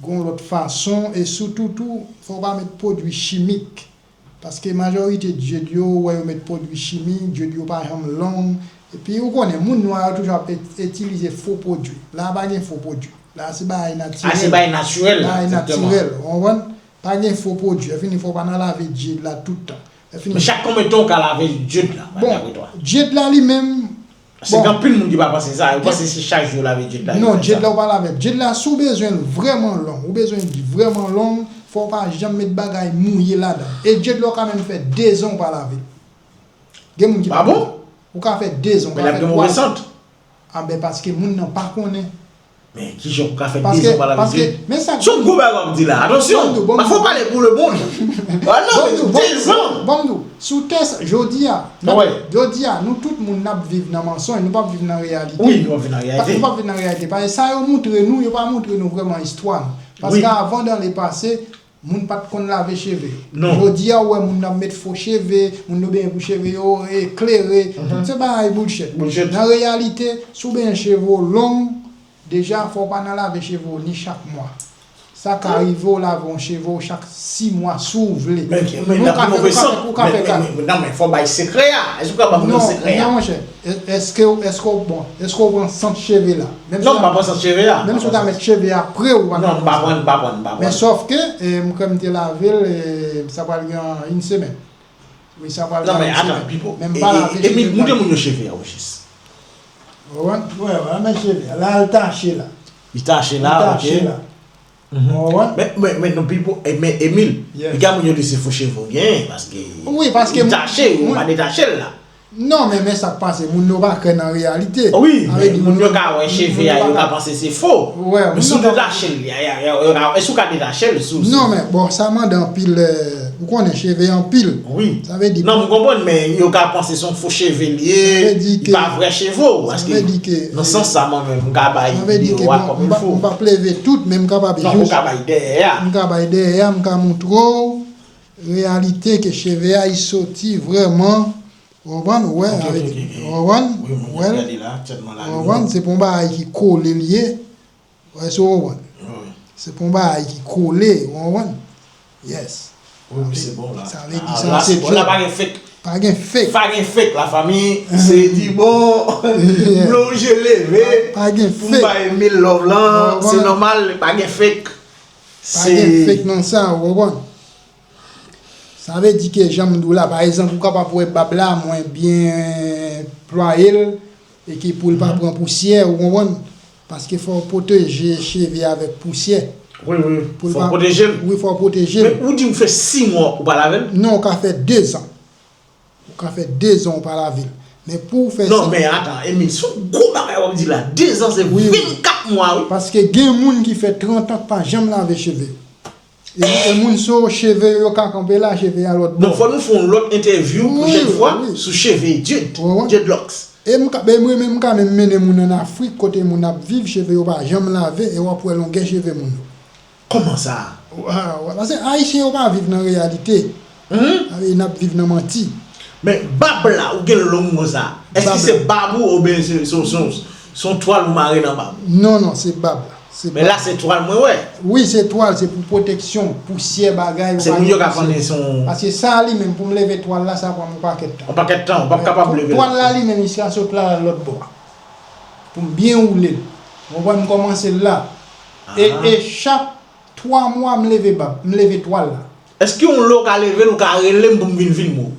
Gon lòt fason, e sitou tou, fò w pa met pwodui chimik. Paske majorite dread yo, ou wè yo met pwodui chimik, dread yo pa janm long. Epi ou konnen, moun nwa yo toujou ap et-, itilize fo pwodui. La a pa gen fo pwodui. La a se bagay natirèl. A, se bagay natirèl la, egzakteman. Bagay natirèl, ou konprann? Pa gen fo pwodui. Lè fini, fò w pa nan lave dread la tout tan. Lè fini. Men chak konbyen tan w ka lave dread la, dapre twa? Bon, dread la li menm, Paske gen anpil moun ki pa panse sa, yo panse se chak jou yo lave dread la, yo fè sa. Non, dread la ou pa lave. Dread la, si w bezwen l vrèman long, ou bezwen li vrèman long, fò w pa janm met bagay mouye ladan. E dread la ou ka menm fè de zan ou pa lave l. Gen moun ki pa konn. Ah bon? Ou ka fè de zan, ou ka fè twa zan. Men l ap gen move sant. Ah ben, paske moun nan pa konnen. Men kijan ou ka fè de zan ou pa lave dread? Se yon gwo bagay w ap di la. Atansyon, pafwa w pale pou lemonn. Ah non, men de zan. Ban m di w, sou tè sa, jodi a, jodi a, nou tout moun n ap viv nan mansonj, nou p ap viv nan reyalite. Wi, nou p ap viv nan reyalite. Nou p ap viv nan reyalite. Paske sa yo moutre nou, yo pa moutre nou vrèman istwa nou. Paske avan, dans le passé, moun pa t konn lave cheve yo. Non. Jodi a, ou wè moun ap met fo cheve, moun yo benyen pou cheve yo e klere. Tout se bagay bullshit. Bullshit. Nan reyalite, si w benyen cheve w long, deja, fò w pa nan lave cheve w ni chak mwa. Sa ka rive w lave yon cheve w chak sis mwa si w vle. Men, men, men, ou ka fè, ou ka fè, ou ka fè. Men, men, men, non, men fò w bay sekrè a. Èske ou ka ban moun sekrè a? Non, non, monchè. È-, èske, èske w, bon, èske w pran sant cheve la? Non, m pa pran sant cheve a. Menm si w ta met cheve a pre, ou pa ka pran. Non, m pa pran, m pa pran, m pa pran. Men sòf ke, e, m kwè m te lave l, e, sa pral gen yon semèn. Wi, sa pral gen yon semèn. Non, men atan, pipo. Men m pa lave cheve m. E, e, e, montre moun yo cheve a, o jis. Ou konprann? Wè, wè, men cheve a. La, l tache la. Li tache la, ok. Li tache la. Ou konprann? Men, men, men, non, pipo, e, men, Emil, piga moun yo di se fo cheve w genyen, paske li tache, ou pa detache l la. Non, men, men sa k pase, moun yo pa kwè nan reyalite. Wi, men moun yo ka wè cheve a, yo ka panse se fo. Men si w detache l, èske w ka detache l sou? Non, men, bon, sa mande anpil, e, ou konnen cheve anpil. Wi. Sa vle di. Non, m konprann, men yo ka panse se yon fo cheve l ye, li pa vrè cheve w, paske nan sans sa, mwen menm, m ka bay videyo a kòm il fo. M p ap leve tout, men m kapab jis. Non, ou ka bay dèyè a. M ka bay dèyè a, m ka montre w reyalite ke cheve a, li soti vrèman. Ou konprann? Ou wè, ou konprann? Ou konprann? Se pa yon bagay ki kole l ye. Wè, si w konprann. Se pa yon bagay ki kole, ou konprann? Yes. Wi, wi, se bon la. Sa vle di sa se bon. La pa gen fake. Pa gen fake. Pa gen fake, la fami. Se di bon. Blonje leve. Pa gen fake. Pou m bay mil love lan, se nòmal, pa gen fake. Pa gen fake nan sa, ou konprann? Sa vle di ke jan m di w la, pa egzanp, ou kapab wè bab la, mwen byen plwaye l, e ki pou l pa pran pousyè, ou konprann? Paske fò w pwoteje cheve avèk pousyè. Wi, wi. Fò w pwoteje l. Wi, fò w pwoteje l. Men ou di m fè sis mwa ou pa lave l? Non, ou ka fè dezan. Ou ka fè dezan ou pa lave l. Men pou w fè sa. Non, men atan, Emil, se yon gwo bagay w ap di la. Dezan se vennkat mwa, wi. Paske gen moun ki fè trant an k pa janm lave cheve yo. E, e moun sa yo, cheve yo ka kanpe la, cheve a lòt bò. Non, fò nou fè yon lòt entèvyou pwochèn fwa sou cheve dreadlocks. E m ka, e mwen menm, m ka menm mennen moun ann Afrik, kote moun ap viv, cheve yo pa janm lave, e w ap wè longè cheve moun yo. Kòman sa? Paske Ayisyen yo pa viv nan reyalite. N ap viv nan manti. Men bab la, ou gen long konsa. Èske se bab ou oubyen se, se, se, se yon twal ou mare nan bab ou? Non, non, se bab la. Men la se twal mwen wè. Wi, se twal, se pou pwoteksyon, pousyè, bagay. Se moun yo ka panse se yon. Paske sa li menm, pou m leve twal la, sa pran m yon pakèt tan. Yon pakèt tan, ou p ap kapab leve l. Twal la li menm, jiska sot la, lòt bò a. Pou m byen woule l. Ou konprann, m kòmanse l la. E, e chak twa mwa, m leve bab, m leve twal la. Èske yon lè w ka leve l, ou ka rele m pou m vin filme w?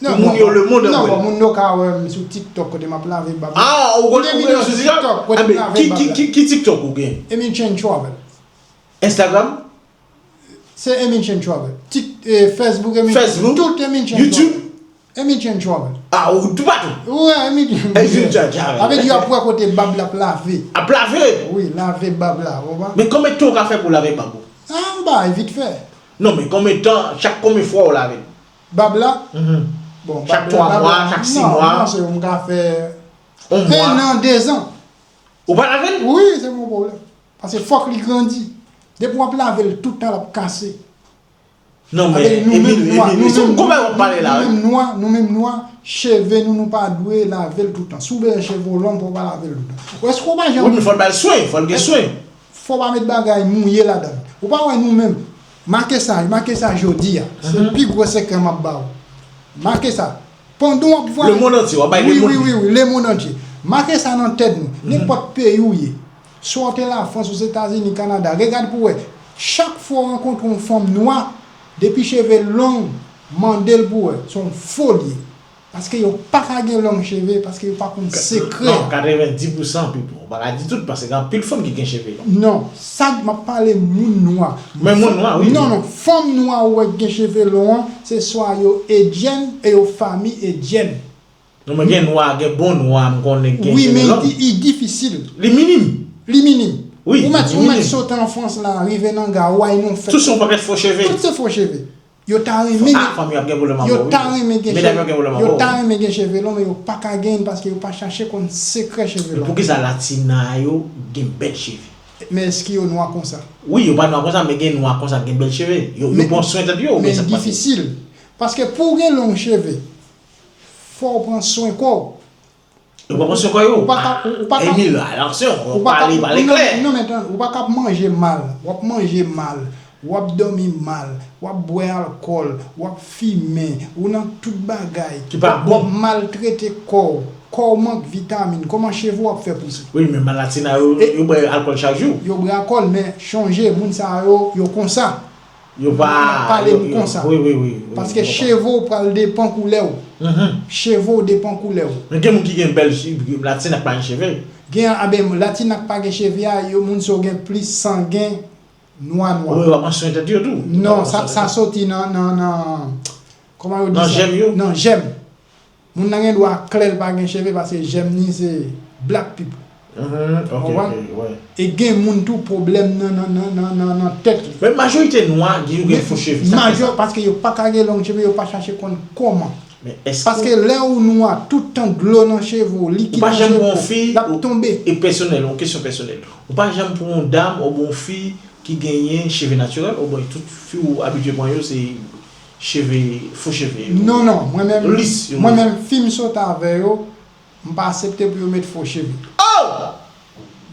Pou moun yo, lemonn ap wè l. Non, bon, moun yo ka wè m sou TikTok kote m ap lave bab. Ah, ou gen videyo sou TikTok? Kote m lave bab la. Ki, ki, ki, ki TikTok ou gen? Emin Chen Travel. Instagram? Se Emin Chen Travel. Tik, eh, Facebook, Emin Chen. Facebook? Tout Emin Chen Travel. YouTube? Emin Chen Travel. Ah, ou toupatou? Wi, Emin Chen Travel. Sa vle di yo ap wè kote bab la ap lave. Ap lave? Wi, lave bab la, ou konprann? Men konbyen tan ou ka fè pou lave bab ou? Ah, yon bagay vit fè. Non, men konbyen tan, chak konbyen fwa ou lave l? Bab la? Bon, chak twa mwa, chak sis mwa? Non, non, se m ka fè yon mwa, en an, dezan. Ou pa lave l? Wi, se pa yon pwoblèm. Paske fòk li grandi. Depi w ap lave l tout tan, l ap kase. Non, men, Emil, Emil, se yon gwo bagay w ap pale la, wi. Nou menm nwa, nou menm nwa, cheve nou, nou pa dwe lave l tout tan. Si w bezwen cheve w long, fò w pa lave l tout tan. Èske w pa janm... Wi, men fò l ba l swen, fò l gen swen. Fò w pa met bagay mouye ladan l. Ou pa wè nou menm, make sa, make sa jodi a. Se pi gwo sekrè m ap ba w. Make sa. Pandan w ap vwayaje. Lemonn antye, w ap bay lemonn. Wi, wi, wi, wi, lemonn antye. Make sa nan tèt nou. Nenpòt peyi w ye. Swa w te Lafrans, Ozetazini, Kanada, regad pou w wè. Chak fwa w rankontre yon fanm nwa, depi cheve long, mande l pou w wè. Se yon fo l ye. Paske yo pa ka gen long cheve, paske yo pa konn sekrè. Non, katrevendis pousan pipo. Ou pa ka di tout, paske gen anpil fanm ki gen cheve long. Non, sa m ap pale moun nwa. Men moun nwa, wi. Non, non, fanm nwa ou wè ki gen cheve long an, se swa yo endyèn, e yo fanmi endyèn. Non, men gen nwa, gen bon nwa, m konnen gen cheve long. Wi, men li, li difisil. Li minim. Li minim. Wi, li minim. Ou mèt, ou mèt sot an Frans la, rive nan ga, ou al nan yon fèt. Tout se yon pakèt fo cheve. Tout se fo cheve. Yo ta renmen gen, ah, fanm yo ap gen pwoblèm ankò, wi. Yo ta renmen gen cheve, yo ta renmen gen cheve long, men yo pa ka genyen l paske yo pa chache konn sekrè cheve long. Men poukisa latina yo gen bèl cheve? Men èske yo nwa konsa? Wi, yo pa nwa konsa, men gen nwa konsa ki gen bèl cheve. Yo, yo pran swen tèt yo, oubyen sa k pase? Men difisil. Paske pou w gen long cheve, fò w pran swen kò w. Ou pa pran swen kò yo? Ou pa ka, ou, ou pa ka, Emil, atansyon, ou pa ka, pale, pale klè. Non, men, non, men tann, ou pa ka ap manje mal, w ap manje mal, w ap dòmi mal, w ap bwè alkòl, w ap fimen, ou nan tout bagay, w ap, w ap maltrete kò w, kò w mank vitamin, kòman cheve w ap fè pouse? Wi, men latina yo, yo bwè alkòl chak jou. Yo bwè alkòl, men chonje, moun sa yo, yo konsa. Yo pa, n ap pale nou konsa. Wi, wi, wi, wi. Paske cheve w pral depann koulè w. Cheve w depann koulè w. Men gen moun ki gen bèl cheve, latina k pa gen cheve. Gen, a ben, latina k pa gen cheve a, yo, moun sa yo gen plis sangen nwa nwa. Wi, yo pa pran swen tèt yo tou. Non, sa, sa soti nan, nan, nan, kòman yo di sa? Nan jèm yo. Nan jèm. Moun nan gen dwa klè l pa gen cheve paske jèm ni se black people. Ou konprann? E gen moun tou pwoblèm nan, nan, nan, nan, nan, nan tèt li. Men majorite nwa, gen, yo gen fo cheve. Sa k fè majò, sa? Paske yo pa ka gen long cheve, yo pa chache konn kòman. Men èske... Paske lè ou nwa, tout tan dlo nan cheve w, likid nan cheve w, l ap tonbe. E pèsonèl, yon kesyon pèsonèl. Ou pa janm pran yon dam oubyen yon fi ki genyen cheve natirèl, oubyen tout fi ou abitye pran yo, se cheve, fo cheve yo. Non, non, mwen menm, lis yo, mwen menm, fi m sot avè yo, m pa aksepte pou yo met fo cheve. Oh!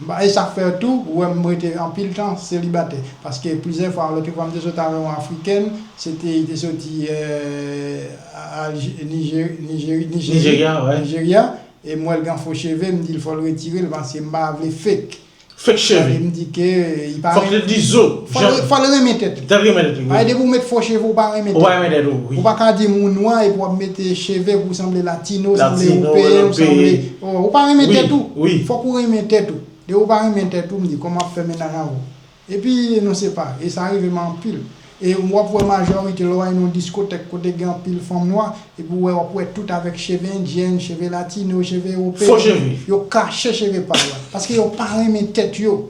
M pa- E sa k fè tou, ou wè m rete anpil tan selibatè. Paske plizyè fwa, lòt fwa m te sot avè yon Afrikèn, se te, li te soti, eh, Alje- Nijeri- Nijeri- Nijeri- Nigeria, ouais. Nigeria, e m wè l gen fo cheve, m di l fò l retire l paske m pa vle fake. Fake cheve. Sa vle m di ke, eh, li pa Fòk li di zo. Fò l, fò l renmen tèt li. Tèt renmen tèt li, wi. Paske depi ou met fo cheve, ou pa renmen tèt ou. Ou pa renmen tèt ou, wi. Ou pa ka di m ou nwa epi w ap mete cheve pou w sanble latino, sanble ewopeyen, ou sanble, oh, ou pa renmen tèt ou. Wi, wi. Fòk ou renmen tèt ou. Depi ou pa renmen tèt ou, m di, kòman ap fè mennaj avè w? Epi, nou separe. E sa rive m anpil. E w ap wè majorite lè w al nan yon diskotèk kote gen anpil fanm nwa, epi w wè, w ap wè tout avèk cheve endyèn, cheve latino, cheve ewopeyen. Fo cheve. Yo kache cheve pa yo. Paske yo pa renmen tèt yo.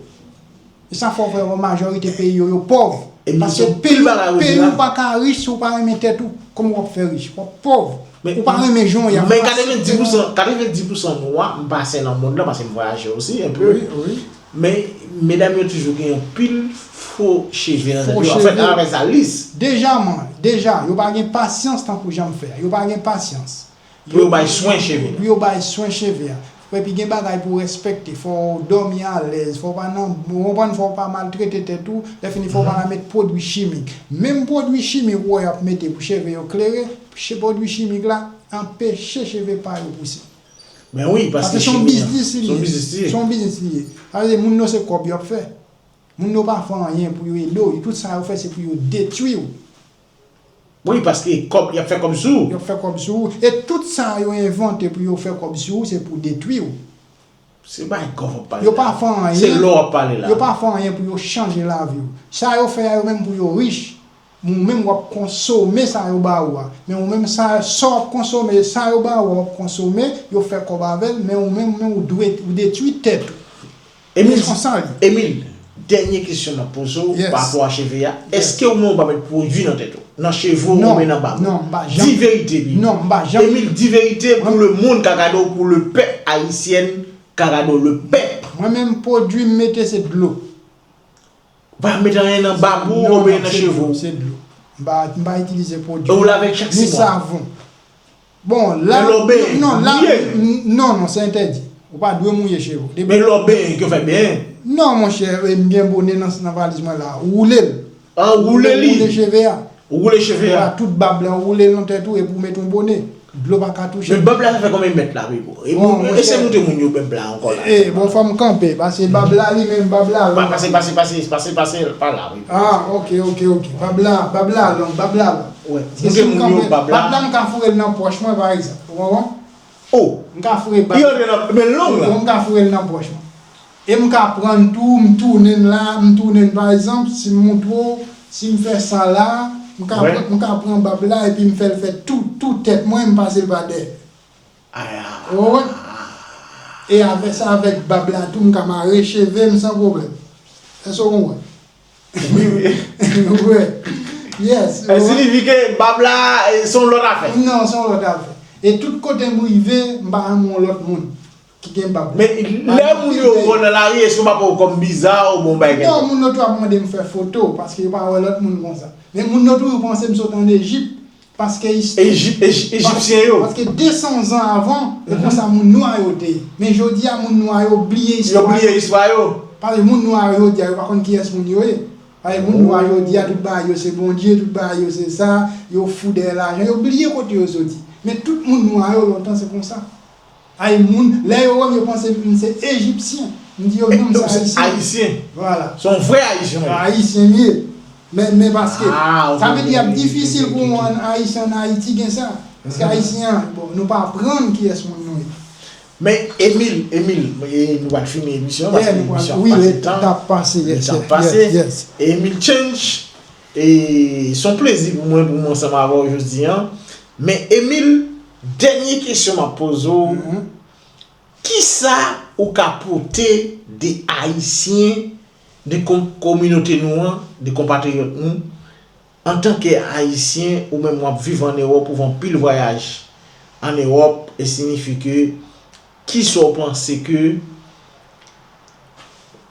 E sa fè w wè majorite peyi yo, yo pòv. Paske peyi, peyi ou pa ka rich si w pa renmen tèt ou. Kòman w ap fè rich? W ap pòv. Ou pa renmen jan w ye a. Men katrevendis pousan, katrevendis pousan nwa m pase nan mond lan, paske m vwayaje osi, un peu. Wi, wi. Men, medam yo toujou gen anpil fo cheve nan tèt yo. Anfèt, apre sa, lis. Deja, man, deja, yo pa gen pasyans tankou jan m fè a. Yo pa gen pasyans. Pou yo bay swen cheve. Pou yo bay swen cheve a. Epi gen bagay pou w respekte. Fò w dòmi alèz, fò w pa nan, ou konprann, fò w pa maltrete tèt ou. Lè fini, fò w pa al met pwodui chimik. Menm pwodui chimik ou wè y ap mete pou cheve yo klere, pwodui chimik la anpeche cheve pa yo pouse. Men wi, paske se yon biznis li ye. Se yon biznis li ye. Se yon biznis li ye. Sa vle di moun yo se kòb y ap fè. Moun yo pa fè anyen pou yo ede w. Tout sa yo fè se pou yo detwi w. Wi, paske kòb, y ap fè kòb sou ou. Y ap fè kòb sou ou. E tout sa yo envante pou yo fè kòb sou ou, se pou detwi w. Se pa kòb w ap pale la. Yo pa fè anyen. Se lò w ap pale la. Yo pa fè anyen pou yo chanje lavi w. Sa yo fè a, yo menm pou yo rich. Ou menm w ap konsome sa yo ba ou a. Men ou menm sa, sa w ap konsome, sa yo ba ou a, w ap konsome, yo fè kòb avè l, men ou menm, ou menm ou dwe, ou detwi tèt ou. Emil, Emil, dènye kesyon m ap poze w pa rapò a cheve a. Èske ou menm ou pa met pwodui nan tèt ou? Nan cheve w oubyen nan bab ou? Non, m pa janm. Di verite, Emil. Non, m pa janm. Emil, di verite pou le moun ka gade w, pou le pèp ayisyèn ka gade w, le pèp. Mwen menm, pwodui m mete se dlo. Ou pa met anyen nan bab ou oubyen nan cheve w? Se dlo. M pa, m pa itilize pwodui. E ou lave l chak sis mwa? Ni savon. Bon, la, non, la, non, non, se entèdi. Ou pa dwe mouye cheve w. Men lè w benyen, ke w fè benyen? Non, monchè, e m gen bone nan, nan valiz mwen la. Woule l. An, woule li. Woule cheve a. Ou woule cheve a. Tout bab la, ou woule l nan tèt ou epi ou met yon bone. Dlo pa ka touche. Men bab la, sa fè konbyen mèt la, Bebo? E se montre moun yo bab la ankò la. E, bon, fò m kanpe, paske bab la, li menm, bab la. Pase, pase, pase, pase, pase, pa la, Bebo. Ah, ok, ok, ok. Bab la, bab la long, bab la long. Montre moun yo bab la. Bab la, m ka foure l nan pòch mwen, pa egzanp. Ou konprann? Oh! M ka foure bab la. Li antre nan, men long la. M ka foure l nan pòch mwen. E m ka pran l tou, m tounen l la, m tounen l, pa egzanp, si m moutre w, si m fè sa la, m ka pran, m ka pran bab la epi m fè l fè tou, tou tèt mwen, m pase l pa dèyè. Ou konprann? E avè sa, avèk bab la tou, m ka mare cheve m san pwoblèm. Èske w konprann? Wi, wi. Yes. Sa siyifi ke bab la, e, se yon lòt afè. Non, se yon lòt afè. E tout kote m rive, m pa renmen yon lòt moun ki gen bab la. Men lè moun yo wè w nan lari, èske yo pa pran w kòm biza oubyen yon bagay kèlkonk? Non, moun yo tou ap mande m fè foto, paske yo pa wè lòt moun konsa. Men moun yo toujou panse m sot ann Ejip, paske istwa. Ejip, Ejip, Ejipsyen yo. Paske de san zan avan, e konsa moun nwa yo te ye. Men jodi a, moun nwa yo bliye istwa yo. Yo bliye istwa yo. Paske moun nwa yo jodi a, yo pa konn kiyès moun yo ye. Paske moun nwa yo jodi a, tout bagay yo se Bondye, tout bagay yo se sa, yo fou dèyè lajan, yo bliye kote yo soti. Men tout moun nwa yo lontan se konsa. Ay moun, lè yo wè m, yo panse m se Ejipsyen. M di yo non, m se Ayisyen. Ayisyen. Vwala. Se yon vrè Ayisyen, wi. Ayisyen m ye. Men, men paske, sa vle di ap difisil pou yon Ayisyen ann Ayiti gen sa. Paske Ayisyen an, bon, nou pa aprann kiyès moun nou ye. Men, Emil, Emil, e nou pral fini emisyon an, paske emisyon an pase tan. Wi, tan ap pase, yes, yes, yes. E Emil Change, e se yon plezi pou mwen, pou mwen ansanm avè w jodi a. Men, Emil, dènye kesyon m ap poze w, kisa ou ka pote de Ayisyen, de kom-, kominote nou an, de konpatriyòt nou, antanke Ayisyen, ou menm w ap viv ann Ewòp, ou fè anpil vwayaj ann Ewòp, e siyifi ke, kisa w panse ke,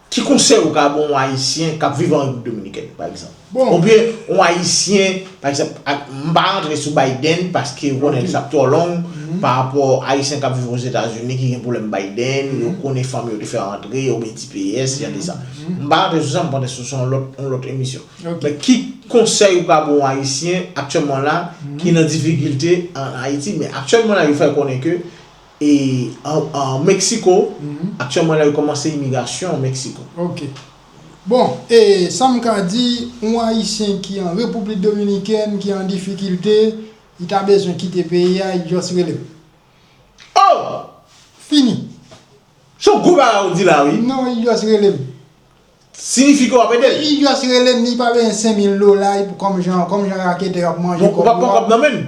ki konsèy ou ka ba yon Ayisyen k ap viv an Repiblik Dominikèn, pa egzanp? Bon. Oubyen yon Ayisyen, pa egzanp, ak, m pa rantre sou Biden paske ou konnen sa ap twò long pa rapò Ayisyen k ap viv Ozetazini ki gen pwoblèm Biden, yo konnen fanmi yo te fè rantre, oubyen T P S, jan de sa. M pa rantre sou sa, m panse sou, sou yon lòt, yon lòt emisyon. Men ki konsèy ou ka ba yon Ayisyen aktyèlman la ki nan difikilte an Ayiti, men aktyèlman la yo fè konnen ke e an, an Meksiko, aktyèlman la yo kòmanse imigrasyon an Meksiko. Ok. Bon, e sa m ka di, yon Ayisyen ki an Repiblik Dominikèn, ki an difikilte, li ta bezwen kite peyi a, li just rele m. Oh! Fini. Se yon gwo bagay ou di la, wi. Non, li just rele m. Siyifi ke w ap ede l. Li just rele m, li pa bezwen senk mil dola, li pou kòm jan, kòm jan raketè yo ap manje kòb yo. Ou p ap pran kòb nan men l.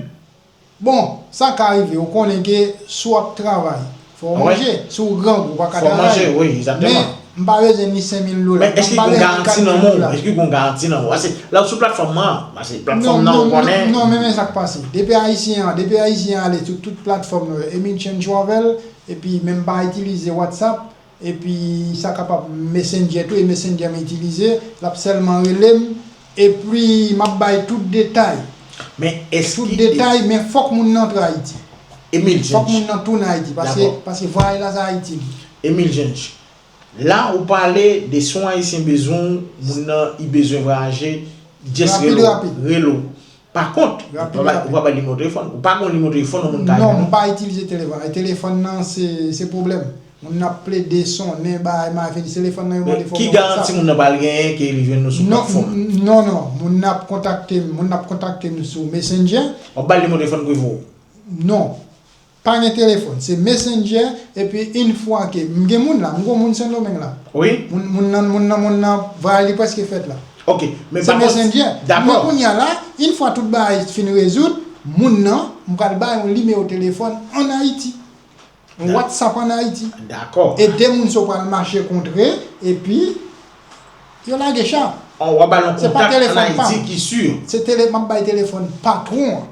Bon, sa ka rive, ou konnen ke si w ap travay, fò w manje. Si w grangou, ou pa ka travay. Fò w manje, wi, egzakteman. Men, m pa bezwen ni senk mil dola. Men èske gen yon garanti nan men w? Èske gen yon garanti nan men w? Paske la w sou platfòm nan, paske platfòm nan ou konnen. Non, men, men sa k pase. Depi Ayisyen an, depi Ayisyen an ale sou tout platfòm yo, Emil Chen Travel, epi menm pa itilize WhatsApp, epi sa kapab Messenger tou, e Messenger m itilize, l ap sèlman rele m, epi m ap bay tout detay. Men èske. Tout detay, men fòk moun nan antre Ayiti. Emil Chen. Fòk moun nan tounen Ayiti, paske, paske vwayaj la se Ayiti li. Emil Chen, la ou pale de si yon Ayisyen bezwen w, moun nan, li bezwen vwayaje, just rele w. Rapid, rapid. Pa kont, ou pa bay, ou pa bay nimewo telefòn. Ou pa gen nimewo telefòn yon moun ka jwenn ou? Non, m pa itilize telefòn. E telefòn nan, se, se pwoblèm. Moun nan ap plede sonnen, bay, m a fini. Telefòn nan, yo mande fò. Men ki garanti moun nan pral genyen ke li jwenn nou sou platfòm? Non, non, non. Moun nan ap kontakte m, moun nan ap kontakte m sou Messenger. W ap bay nimewo telefòn prive w? Non. Pa gen telefòn, se Messenger, epi yon fwa ke, m gen moun la, m gen moun Sendomeng la. Wi. Moun, moun nan, moun nan, moun nan, vwayaj li prèske fèt la. Ok, men pa kont, Messenger. Dakò. Men kounye a la, yon fwa tout bagay fin rezoud, moun nan, m pral ba yon nimewo telefòn ann Ayiti. Yon WhatsApp ann Ayiti. Dakò. E de moun sa yo pral mache kontre, epi yo lage cha. An, w ap ba l yon kontak ann Ayiti ki si. Se pa telefòn pa m. Se tele-, m ap bay telefòn patwon an.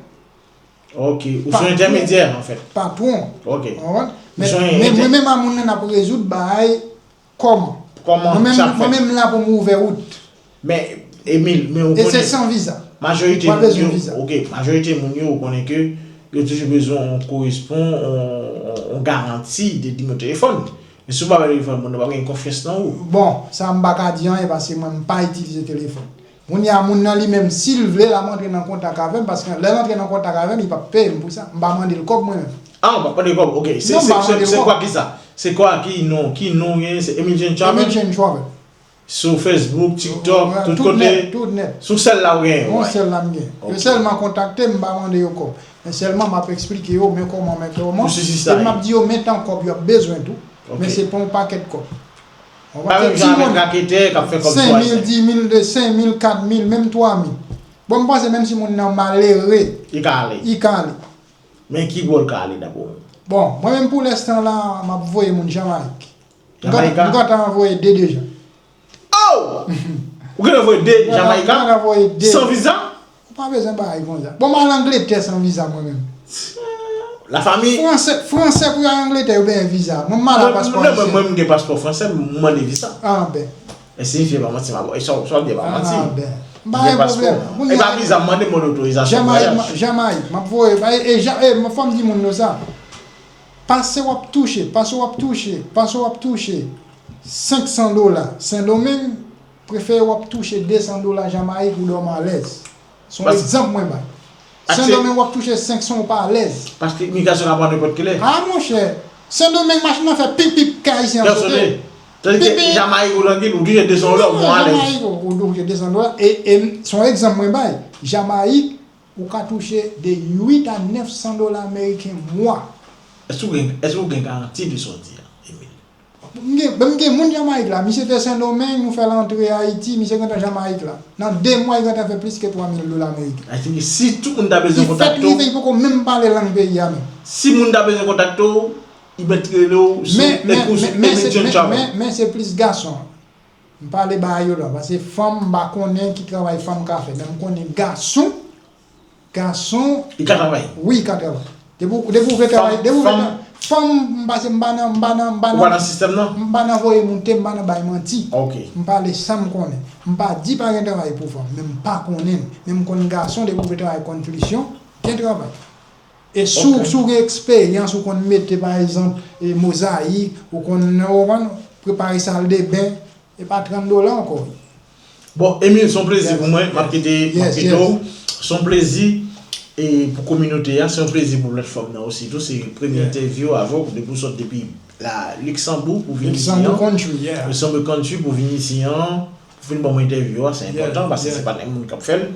Ok, ou se yon entèmedyè, anfèt. Patwon. Ok. Ou konprann? Men, men mwen menm a moun nan n ap rezoud bagay kòman. Kòman sa fèt? Mwen menm, mwen menm la pou m ouvè wout. Men, Emil, men ou konnen. E se san viza. Majorite moun yo, ok, majorite moun yo, ou konnen ke yo toujou bezwen yon korespon, yon, yon, yon garanti de nimewo telefòn. Men si w pa bay telefòn, moun nan p ap gen konfyans nan ou. Bon, sa m pa ka di anyen paske mwen m pa itilize telefòn. Kounye a, moun nan li menm, si l vle, l ap antre nan kontak avè m, paske lè l antre nan kontak avè m, li p ap peye m pou sa. M pa mande l kòb mwen menm. Ah, ou p ap mande l kòb, ok. Se, se, se, se kwa ki sa? Se kwa ki non, ki non w genyen? Se Emil Chen Travel? Emil Chen Travel. Sou Facebook, TikTok, tout kote? Tout nèt, tout nèt. Sou sèl la ou genyen? Yon sèl la m genyen. Yo sèlman kontakte m, m pa mande yo kòb. Men sèlman m ap eksplike yo, men kòman, men kòman. E m ap di yo, men tan kòb yo ap bezwen tou. Men se pa yon pakèt kòb. Ou konprann? Pa menm jan avèk raketè k ap fè kòb sou Ayisyen. Senk mil, dis mil, de senk mil, kat mil, menm twa mil. Bon, m panse menm si moun nan malere, li ka ale. Li ka ale. Men ki bò l ka ale daprè w? Bon, mwen menm pou lenstan la, m ap voye moun Jamayik. Jamayika? M gentan anvoye de deja. Oh! Ou gentan voye de Jamayika? M gentan voye de. San viza? Ou pa bezwen bagay konsa. Bon, m al Angletè san viza mwen menm. Lafanmi? Franse, franse pou y al Angletè, yo benyen viza. Mwen m al a paspò ayisyen. Mwen, mwen, mwen, m gen paspò franse, m mande viza. Ah, ben. E siyifi e pa manti, m ap, e sa w, sa w di e pa manti. Ah, ben. M pa gen pwoblèm. E pa viza, m mande m otorizasyon pou vwayaj. Jamayik, m ap voye, e, e, e, fò m di moun yo sa. Pase w ap touche, pase w ap touche, pase w ap touche senk san dola Sendomeng, prefere w ap touche de san dola Jamayik, ou dòmi alèz. Se yon egzanp mwen bay. Sendomeng w ap touche senk san, ou pa alèz. Paske imigrasyon ka pran nenpòt kilè. Ah, monchè, Sendomeng machin nan fè pip pip, kay ayisyen an sote. Tandis ke Jamayik ou Langil, ou touche de san dola, ou bon alèz. Jamayik, ou, ou touche de san dola. E, e se yon egzanp mwen bay. Jamayik, ou ka touche de uit a nèf san dola ameriken mwa. Èske ou gen, èske ou gen garanti de sa w di a, Emil? M gen, m gen moun Jamayik la, misye te Sendomeng, nou fè l antre Ayiti, misye gentan Jamayik la. Nan de mwa, li gentan fè plis ke twa mil dola ameriken. Sa vle di si tout moun ta bezwen kontakte w. Li fèk rive, li poko menm pale lang peyi a menm. Si moun ta bezwen kontakte w, li mèt rele w sou, men, men, men, men, men, men, men se plis gason. M pale bagay yo la, paske fanm, m pa konnen ki travay fanm ka fè, men m konnen gason, gason. Li ka travay? Wi, li ka travay. Depi w, depi w vle travay, depi w vle travay. Fanm, m pase, m pa nan, m pa nan, m pa Ou pa nan, nan sistèm nan? M pa nan voye moute, m pa nan bay manti. Ok. M pale sa m konnen. M pa di pa gen travay pou fanm, men m pa konnen l. Men m konn gason depi w vle travay konstriksyon, gen travay. E si w, si w gen eksperyans, ou konn mete pa egzanp, e, mozayik, ou konn, ou konn prepare saldeben, e pa trant dola ankò. Bon, Emile, se yon plezi pou mwen. M ap kite, m ap kite w. Se yon plezi e pou kominote a, se yon plezi pou platfòm nan osi tou. Se premye entèvyou avè w depi w sot depi la Liksanbou pou vin isi an. Liksanbou country, yeah. Liksanbou country pou vin isi an, pou vin ban mwen entèvyou a, se enpòtan paske se pa nenpòt moun k ap fè l.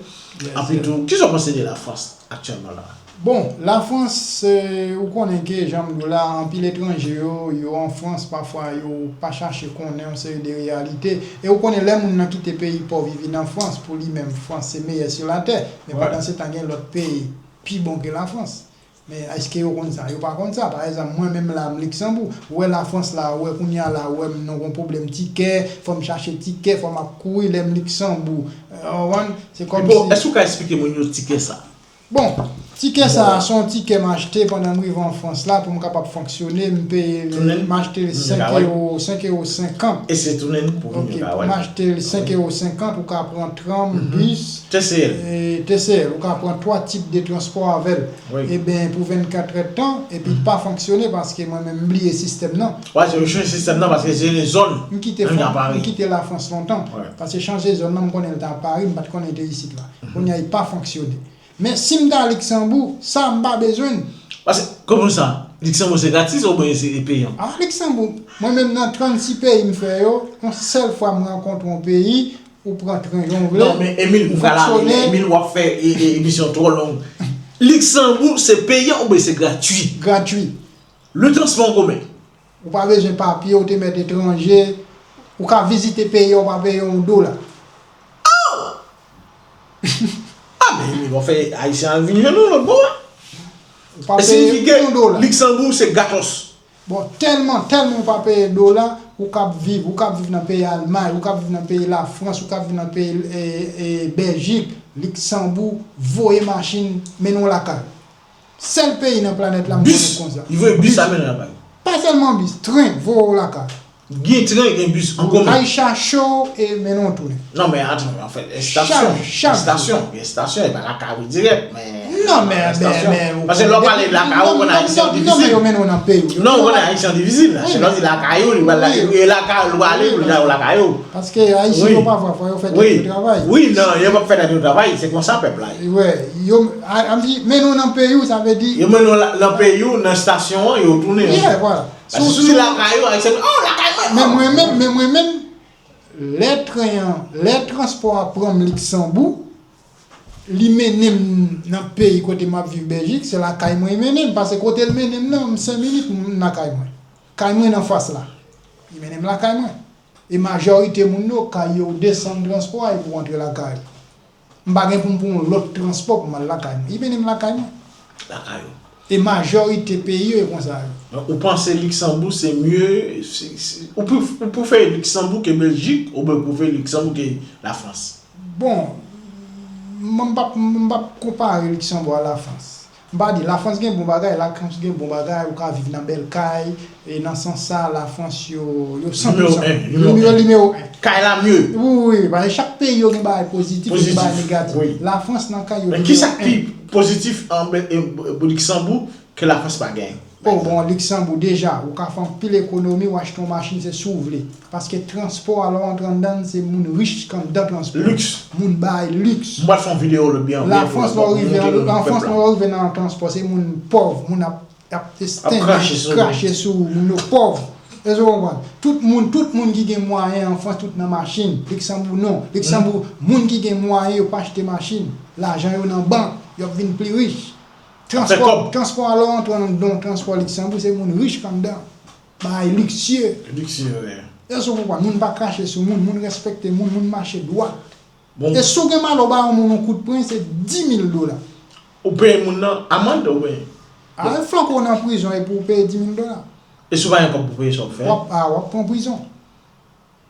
Anpi tou, kisa w panse de Lafrans aktyèlman la? Bon, Lafrans, eh, ou konnen ke, jan m di w la, anpil etranje yo, yo an Frans, pafwa yo pa chache konnen yon seri de reyalite. E ou konnen lè moun nan kite peyi pòv, li vin an Frans, pou li menm, Frans se meyè sou latè. Men pandansetan, gen lòt peyi pi bon ke Lafrans. Men èske yo konn sa? Yo pa konn sa. Pa egzanp, mwen menm la, m Liksanbou. Ou wè Lafrans la, ou wè kounye a la, ou wè m nan yon pwoblèm tikè, fò m chache tikè, fò m ap kouri lè m Liksanbou. Eh, w konprann? Se kòmsi. Bon, èske w ka eksplike moun yo tikè sa? Bon, tikè sa a, se yon tikè m achte pandan m rive an Frans la pou m kapab fonksyone, m peye l, m achte l senk ewo, senk ewo senkant. E se tounen pou vin yo ka wè l. M achte l senk ewo senkant, ou ka pran tram, bis, T C L. E, T C L, ou ka pran twa tip de transpò avè l. Ebyen, pou vennkatrè tan, epi l pa fonksyone paske mwen menm m bliye sistèm nan. Wi, se yo chanje sistèm nan paske se de zòn. M kite Frans, m kite Lafrans lontan. Paske chanje zòn nan, m konnen l t a Pari, m pa t konnen l te isit la. Kounye a, li pa fonksyone. Men si m ta Liksanbou, sa m pa bezwen l. Paske, kòman sa? Liksanbou se gratis oubyen se peyan? Ah, Liksanbou, mwen menm nan trannsis peyi m fè yo, yon sèl fwa m rankontre yon peyi, ou pran tren jan w vle. Non, men Emil, ou pral ale, Emil, w ap fè emisyon twò long. Liksanbou se peyan oubyen se gratui? Gratui. Le transpò an komen. Ou pa bezwen papye, ou te mèt etranje, ou ka vizite peyi a, ou pa peye yon dola. Oh! Ah, men, men, bon, fè Ayisyen al vin jwenn nou lòt bò a. Ou pa peye yon dola. Liksanbou, se gatos. Bon, tèlman, tèlman ou pa peye dola, ou kab viv, ou kab viv nan peyi Almay, ou kab viv nan peyi Lafrans, ou kab viv nan peyi, e, e, Bèljik, Liksanbou, voye machin, mennen w lakay. Sèl peyi nan planèt la m konnen konsa. Bis, li voye bis la mennen lakay. Pa sèlman bis, tren voye w lakay. Gen tren, gen bis an komen. Al chache w e mennen w tounen. Non, men atann, anfèt, estasyon, estasyon, gen estasyon, e pa lakay ou dirèk, men. Non, men, men, men. Paske lè w pale lakay ou, ou konn Ayisyen an difisil. Non, men yo mennen w nan peyi w. Non, ou konn Ayisyen an difisil. Lè w di lakay ou, li pral, e lakay ou, li pral ale, pou li al lakay ou. Paske Ayisyen yo pafwa fò yo fè tèt yo travay. Wi, non, yo p ap fè tèt yo travay, se konsa pèp la ye. Wi, yo, a, a di, mennen w nan peyi w, sa vle di. Yo mennen w nan peyi w, nan estasyon an, yo tounen. Yeah, vwala. Paske si w di lakay ou, Ayisyen, oh, lakay mwen. Men mwen menm, men mwen menm, lè tren an, lè transpò a pran m Liksanbou, li mennen m nan peyi kote m ap viv Bèljik, se lakay mwen li mennen m. Paske kote l mennen m nan, m senk minit, m lakay mwen. Kay mwen nan fas la. Li mennen m lakay mwen. E majorite moun yo, kay yo, w desann transpò a epi w antre lakay ou. M pa gen pou m pran yon lòt transpò pou m al lakay mwen. Li mennen m lakay mwen. Lakay ou. E majorite peyi yo e konsa yo. Donk, ou panse Liksanbou se mye, se, se, ou pref-, ou prefere Liksanbou ke Bèljik oubyen ou prefere Liksanbou ke Lafrans? Bon, mwen m p ap, m p ap konpare Liksanbou a Lafrans. M pa di, Lafrans gen bon bagay, Lafrans gen bon bagay, ou ka viv nan bèl kay, e nan sans sa, Lafrans yo, yo san pou san. Nimewo en, nimewo en. Yo nimewo en. Kay la mye. Wi, wi, wi, paske chak peyi yo gen bagay pozitif, yo gen bagay negatif. Pozitif, wi. Lafrans nan kay yo nimewo en. Men kisa k pi pozitif an, e, e, Liksanbou ke Lafrans pa genyen? Oh, bon, Liksanbou, deja, ou ka fè anpil ekonomi, ou achte yon machin, se si w vle. Paske transpò a, lè w antre anndan l, se moun rich k anndan transpò. Liks. Moun bay liks. M pral fè yon videyo lòt byen, byen pou, pou montre moun pèp la. Lafrans, lè w rive nan transpò, se moun pòv, moun ap, ap estenn, ap krache sou ou, moun yo pòv. Èske w konprann? Tout moun, tout moun ki gen mwayen an Frans, tout nan machin. Liksanbou, non. Liksanbou, moun ki gen mwayen, yo pa achte machin. Lajan yo nan bank, y ap vin pli rich. Transpò, transpò a, lè w antre anndan yon transpò Liksanbou, se moun rich k anndan. Bagay liksye. Liksye, wi. Èske w konprann? Moun pa krache sou moun, moun respekte moun, moun mache dwat. Bon. E si w gen malè w ba yon moun yon kout pwen, se di mil dola. Ou peye moun nan amann oubyen? A, flanke w nan prizon epi w peye di mil dola. E si w pa gen kòb pou peye, sa w ap fè? W ap, a, w ap pran prizon.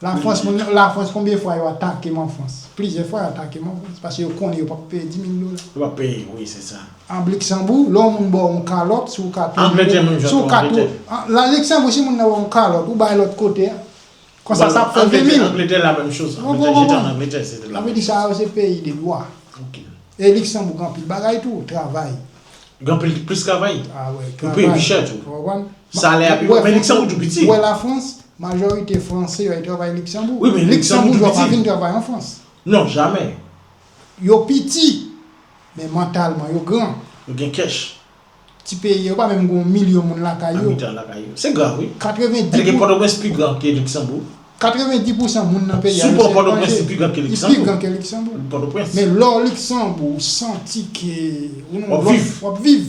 Lafrans, moun, Lafrans, konbyen fwa yo atake m an Frans? Plizyè fwa yo atake m an Frans, paske yo konnen yo p ap peye dis mil dola. Yo p ap peye, wi, se sa. An Liksanbou, lè yon moun ba w yon kalòt, si w ka touye, Angletè menm jan tou, Angletè. An Liksanbou, si moun nan ba w yon kalòt, ou bay lòt kote a. Konsa, sa ap fè ven mil. Angletè, la menm choz. Angletè, jete an Angletè, se la menm choz. Sa vle di sa yo se peyi de dwa. E Liksanbou gen anpil bagay tou, travay. Gen anpil plis travay. Ah wè, travay. Yo peye pi chè tou. Ou konprann? Salè a pi bon, men Liksanbou tou piti. Ou wè Lafrans, majorite franse yo al travay Liksanbou. Wi, men Liksanbou tou piti. Liksanboujwa pa vin travay an Frans. Non, jamè. Yo piti, men mantalman yo gran. Yo gen kèch. Ti peyi yo pa menm gen yon milyon moun lakay yo. Nan mitan lakay yo. Se grav, wi. Katrevenndis pou. Alòske Pòtoprens pi gran ke Liksanbou. Katrevenndis pousan moun nan peyi a yo se etranje. Si w pran Pòtoprens, li pi gran ke Liksanbou. Li pi gran ke Liksanbou. Pòtoprens. Men lè w Liksanbou, ou santi ke ou nan yon lòt, w ap viv.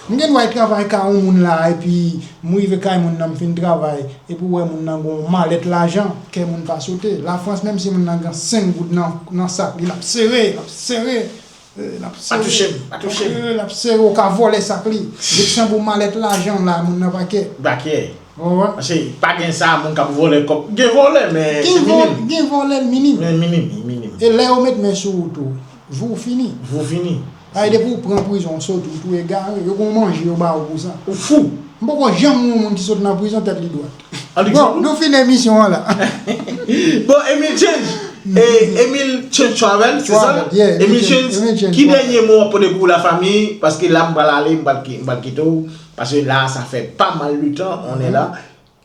M gen dwa al travay kay yon moun la, epi m rive kay moun nan, m fin travay, epi w wè moun nan gen yon malèt lajan, kè moun pa sote. Lafrans, menm si moun nan gen senk goud nan, nan sak li, l ap sere, l ap sere. L ap sere. Pa touche m, pa touche m. L ap sere, ou ka vòlè sak li. Liksanbou malèt lajan la, moun nan pa kè. Pa kè. Ou konprann? Paske pa gen sa, moun k ap vòlè kòb. Gen vòlè, men se minim. Gen vòlè minim. Men minim, minim. E lè yo met men sou ou tou, vi w fini. Vi w fini. Ay, depi w pran prizon, w sot, ou tou egare. Yo gon manje yo ba ou pou sa. Ou fou. M poko janm wè yon moun ki sot nan prizon tèt li dwat. Bon, nou fin emisyon an la. Bon, Emil Change. E, Emil Change Travel, se sa? Emil Change, ki dènye mo w ap pote pou lafanmi? Paske la, m pral ale, m pral kite w. Paske la, sa fè pa mal de tan, on est là.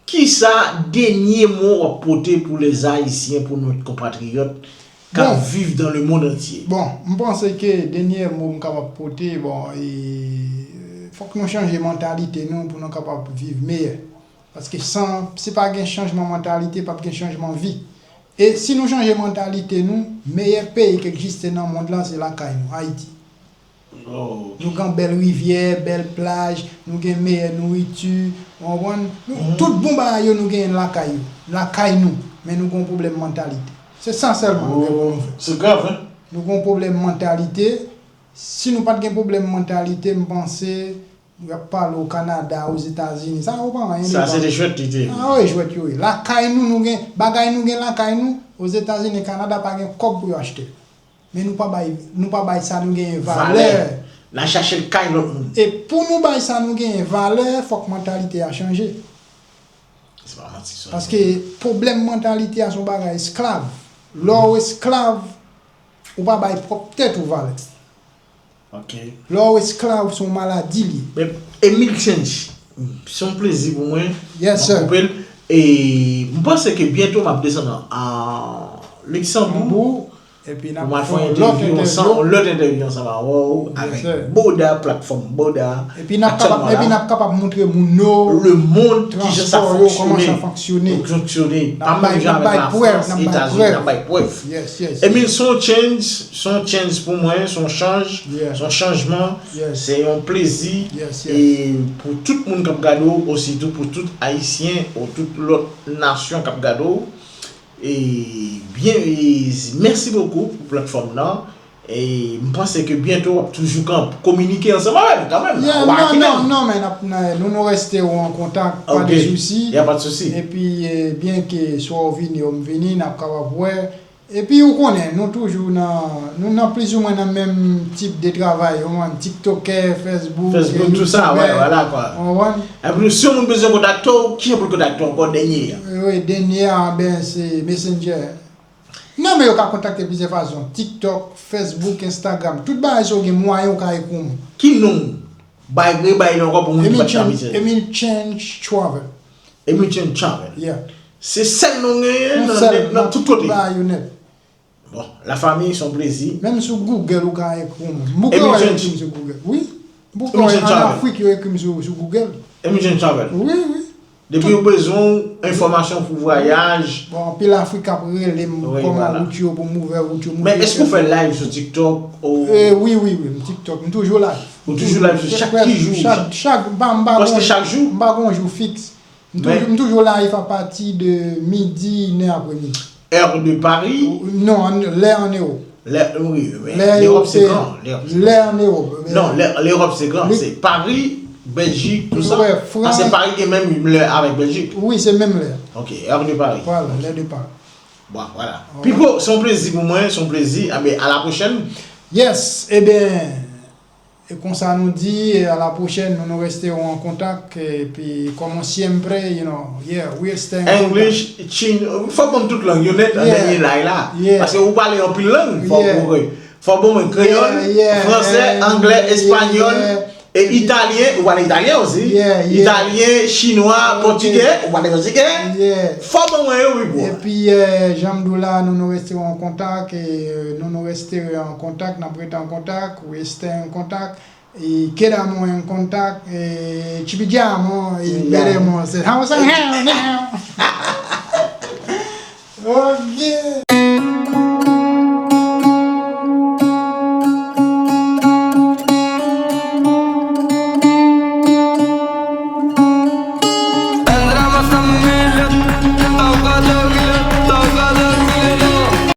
Kisa dènye mo w ap pote pou les Haïtiens, pou nos compatriotes k ap viv dans le monde entier? Bon, m panse ke dènye mo m kapab pote, bon, e, fòk nou chanje mantalite nou pou nou kapab viv meyè. Paske san, si pa gen chanjman mantalite, p ap gen chanjman vi. E si nou chanje mantalite nou, meyè peyi k egziste nan mond lan se lakay nou, Ayiti. Nou gen bèl rivyè, bèl plaj, nou gen meyè nouriti, ou konprann? Tout bon bagay yo nou genyen lakay yo, lakay nou, men nou gen yon pwoblèm mantalite. Se sa sèlman nou gen pou nou fè. Se grav, wi. Nou gen yon pwoblèm mantalite. Si nou pa t gen pwoblèm mantalite, m panse, y ap pale o Kanada, Ozetazini, sa yo pa anyen devan. Sa se de jwèt li te ye. Sa yo e jwèt yo ye. Lakay nou, nou gen, bagay nou gen lakay nou, Ozetazini, Kanada pa gen kòb pou yo achte. Men nou pa bay, nou pa bay sa nou genyen valè. Valè. N a chache l kay lòt moun. E pou nou bay sa nou genyen valè, fòk mantalite a chanje. Se pa manti sa. Paske pwoblèm mantalite a se yon bagay esklav. Lè w esklav, ou pa bay pwòp tèt ou valè. Ok. Lè w esklav, se yon maladi li ye. Men, Emil Change, se yon plezi pou mwen. Yes, sir. Mwen koupe l. E m panse ke byento m ap desann an, an Liksanbou. Pou m al fè yon entèvyou ansanm, yon lòt entèvyou ansanm avè w, avèk Boda, platfòm Boda. Epi n ap kapab, epi n ap kapab moutre moun yo, lemonn, kijan sa fonksyone. Fonksyone. Pa menm jan avèk Lafrans, Etazini, n ap bay prèv. Yes, yes. Emil, se yon change, se yon change pou mwen, se yon chanj, se yon chanjman, se yon plezi. E pou tout moun k ap gade w, ositou pou tout Ayisyen ou tout lòt nasyon k ap gade w, e byen, e mèsi bokou pou platfòm nan. E m panse ke byento w ap toujou kan kominike ansanm avè m kanmenm. Yeah, non, non, non, men n ap, n a, nou, nou reste an kontak, pa de sousi. Y a pas de souci. Epi, e, byen ke swa w vini ou m vini, n ap kapab wè. Epi ou konnen, nou toujou nan, nou nan plizoumwen nan menm tip de travay, ou konprann, tiktokè, Facebook, e, youtubè, ou konprann? Epi nou, si yon moun bezwen kontakte w, kijan pou l kontakte w ankò, dènye a? Wi, dènye a, ben, se Messenger. Non, men yo ka kontakte plizyè fason. TikTok, Facebook, Instagram. Tout bagay sa yo gen mwayen ou ka ekri yon mo. Ki non? Bay, rebay li ankò pou moun ki pa t ka mete. Emil Change Travel. Emil Change Travel. Yeah. Se sèl non w genyen nan nèt, nan tout kote. Tout bagay yo nèt. Bon, lafanmi, se yon plezi. Menm sou Google, ou ka ekri yon mo. M poko wè yo ekri m sou Google. Wi. M poko wè an Afrik, yo ekri m sou, sou Google. Emil Change Travel. Wi, wi. Depi yo bezwen w, enfòmasyon pou vwayaj. Bon, anpil Afrik ap rele m kòman wout yo, pou m ouvè wout yo, montre yo. Men èske w fè live sou TikTok ou? E, wi, wi, wi, m TikTok, m toujou live. Ou toujou live sou chak ki jou? Chak, chak, m pa, m pa gon jou fiks. Prèske chak jou? M pa gon jou fiks. M toujou, m toujou live apati de midi, inè apremidi. Heure de Paris? Non, lè an Ewòp. Lè, wi, wi, men Lewòp se gran. Lè an Ewòp. Non, Lewòp se gran. Se Paris, Bèljik, tou sa. Wè, Frans. Paske Paris gen menm lè avèk Bèljik. Wi, se menm lè. Ok, avenue Paris. Voilà, lè de Paris. Bon, voilà. Pipo, se yon plezi pou mwen, se yon plezi. Abe, a la pwochèn. Yes, ebyen, e konsa nou di, e a la pwochèn, nou nou resterons en contact, epi como siempre, you know, yeah, we'll stay in contact. English, Chin, fò ban m tout lang yo nèt nan Yeah. Dènye Live la. Yeah. Paske ou pale anpil lang, fò Yeah. ou konprann. Fò ban mwen kreyòl, Yeah, yeah, fransè, and- anglè, yeah, espanyòl, yeah. e italyen, ou pale italyen osi. Yeah, yeah. Italyen, chinwa, Ok. pòtigè, ou pale pòtigè. Yeah. Fò ban mwen yo, wi, bro. Epi, eh, jan m di w la, nou nou resterons en contact, e, eh, nou nou resterons en contact, n ap rete en contact, we stay en contact, e quedamos en contact, e chipijamos, e Yeah. veremos. How was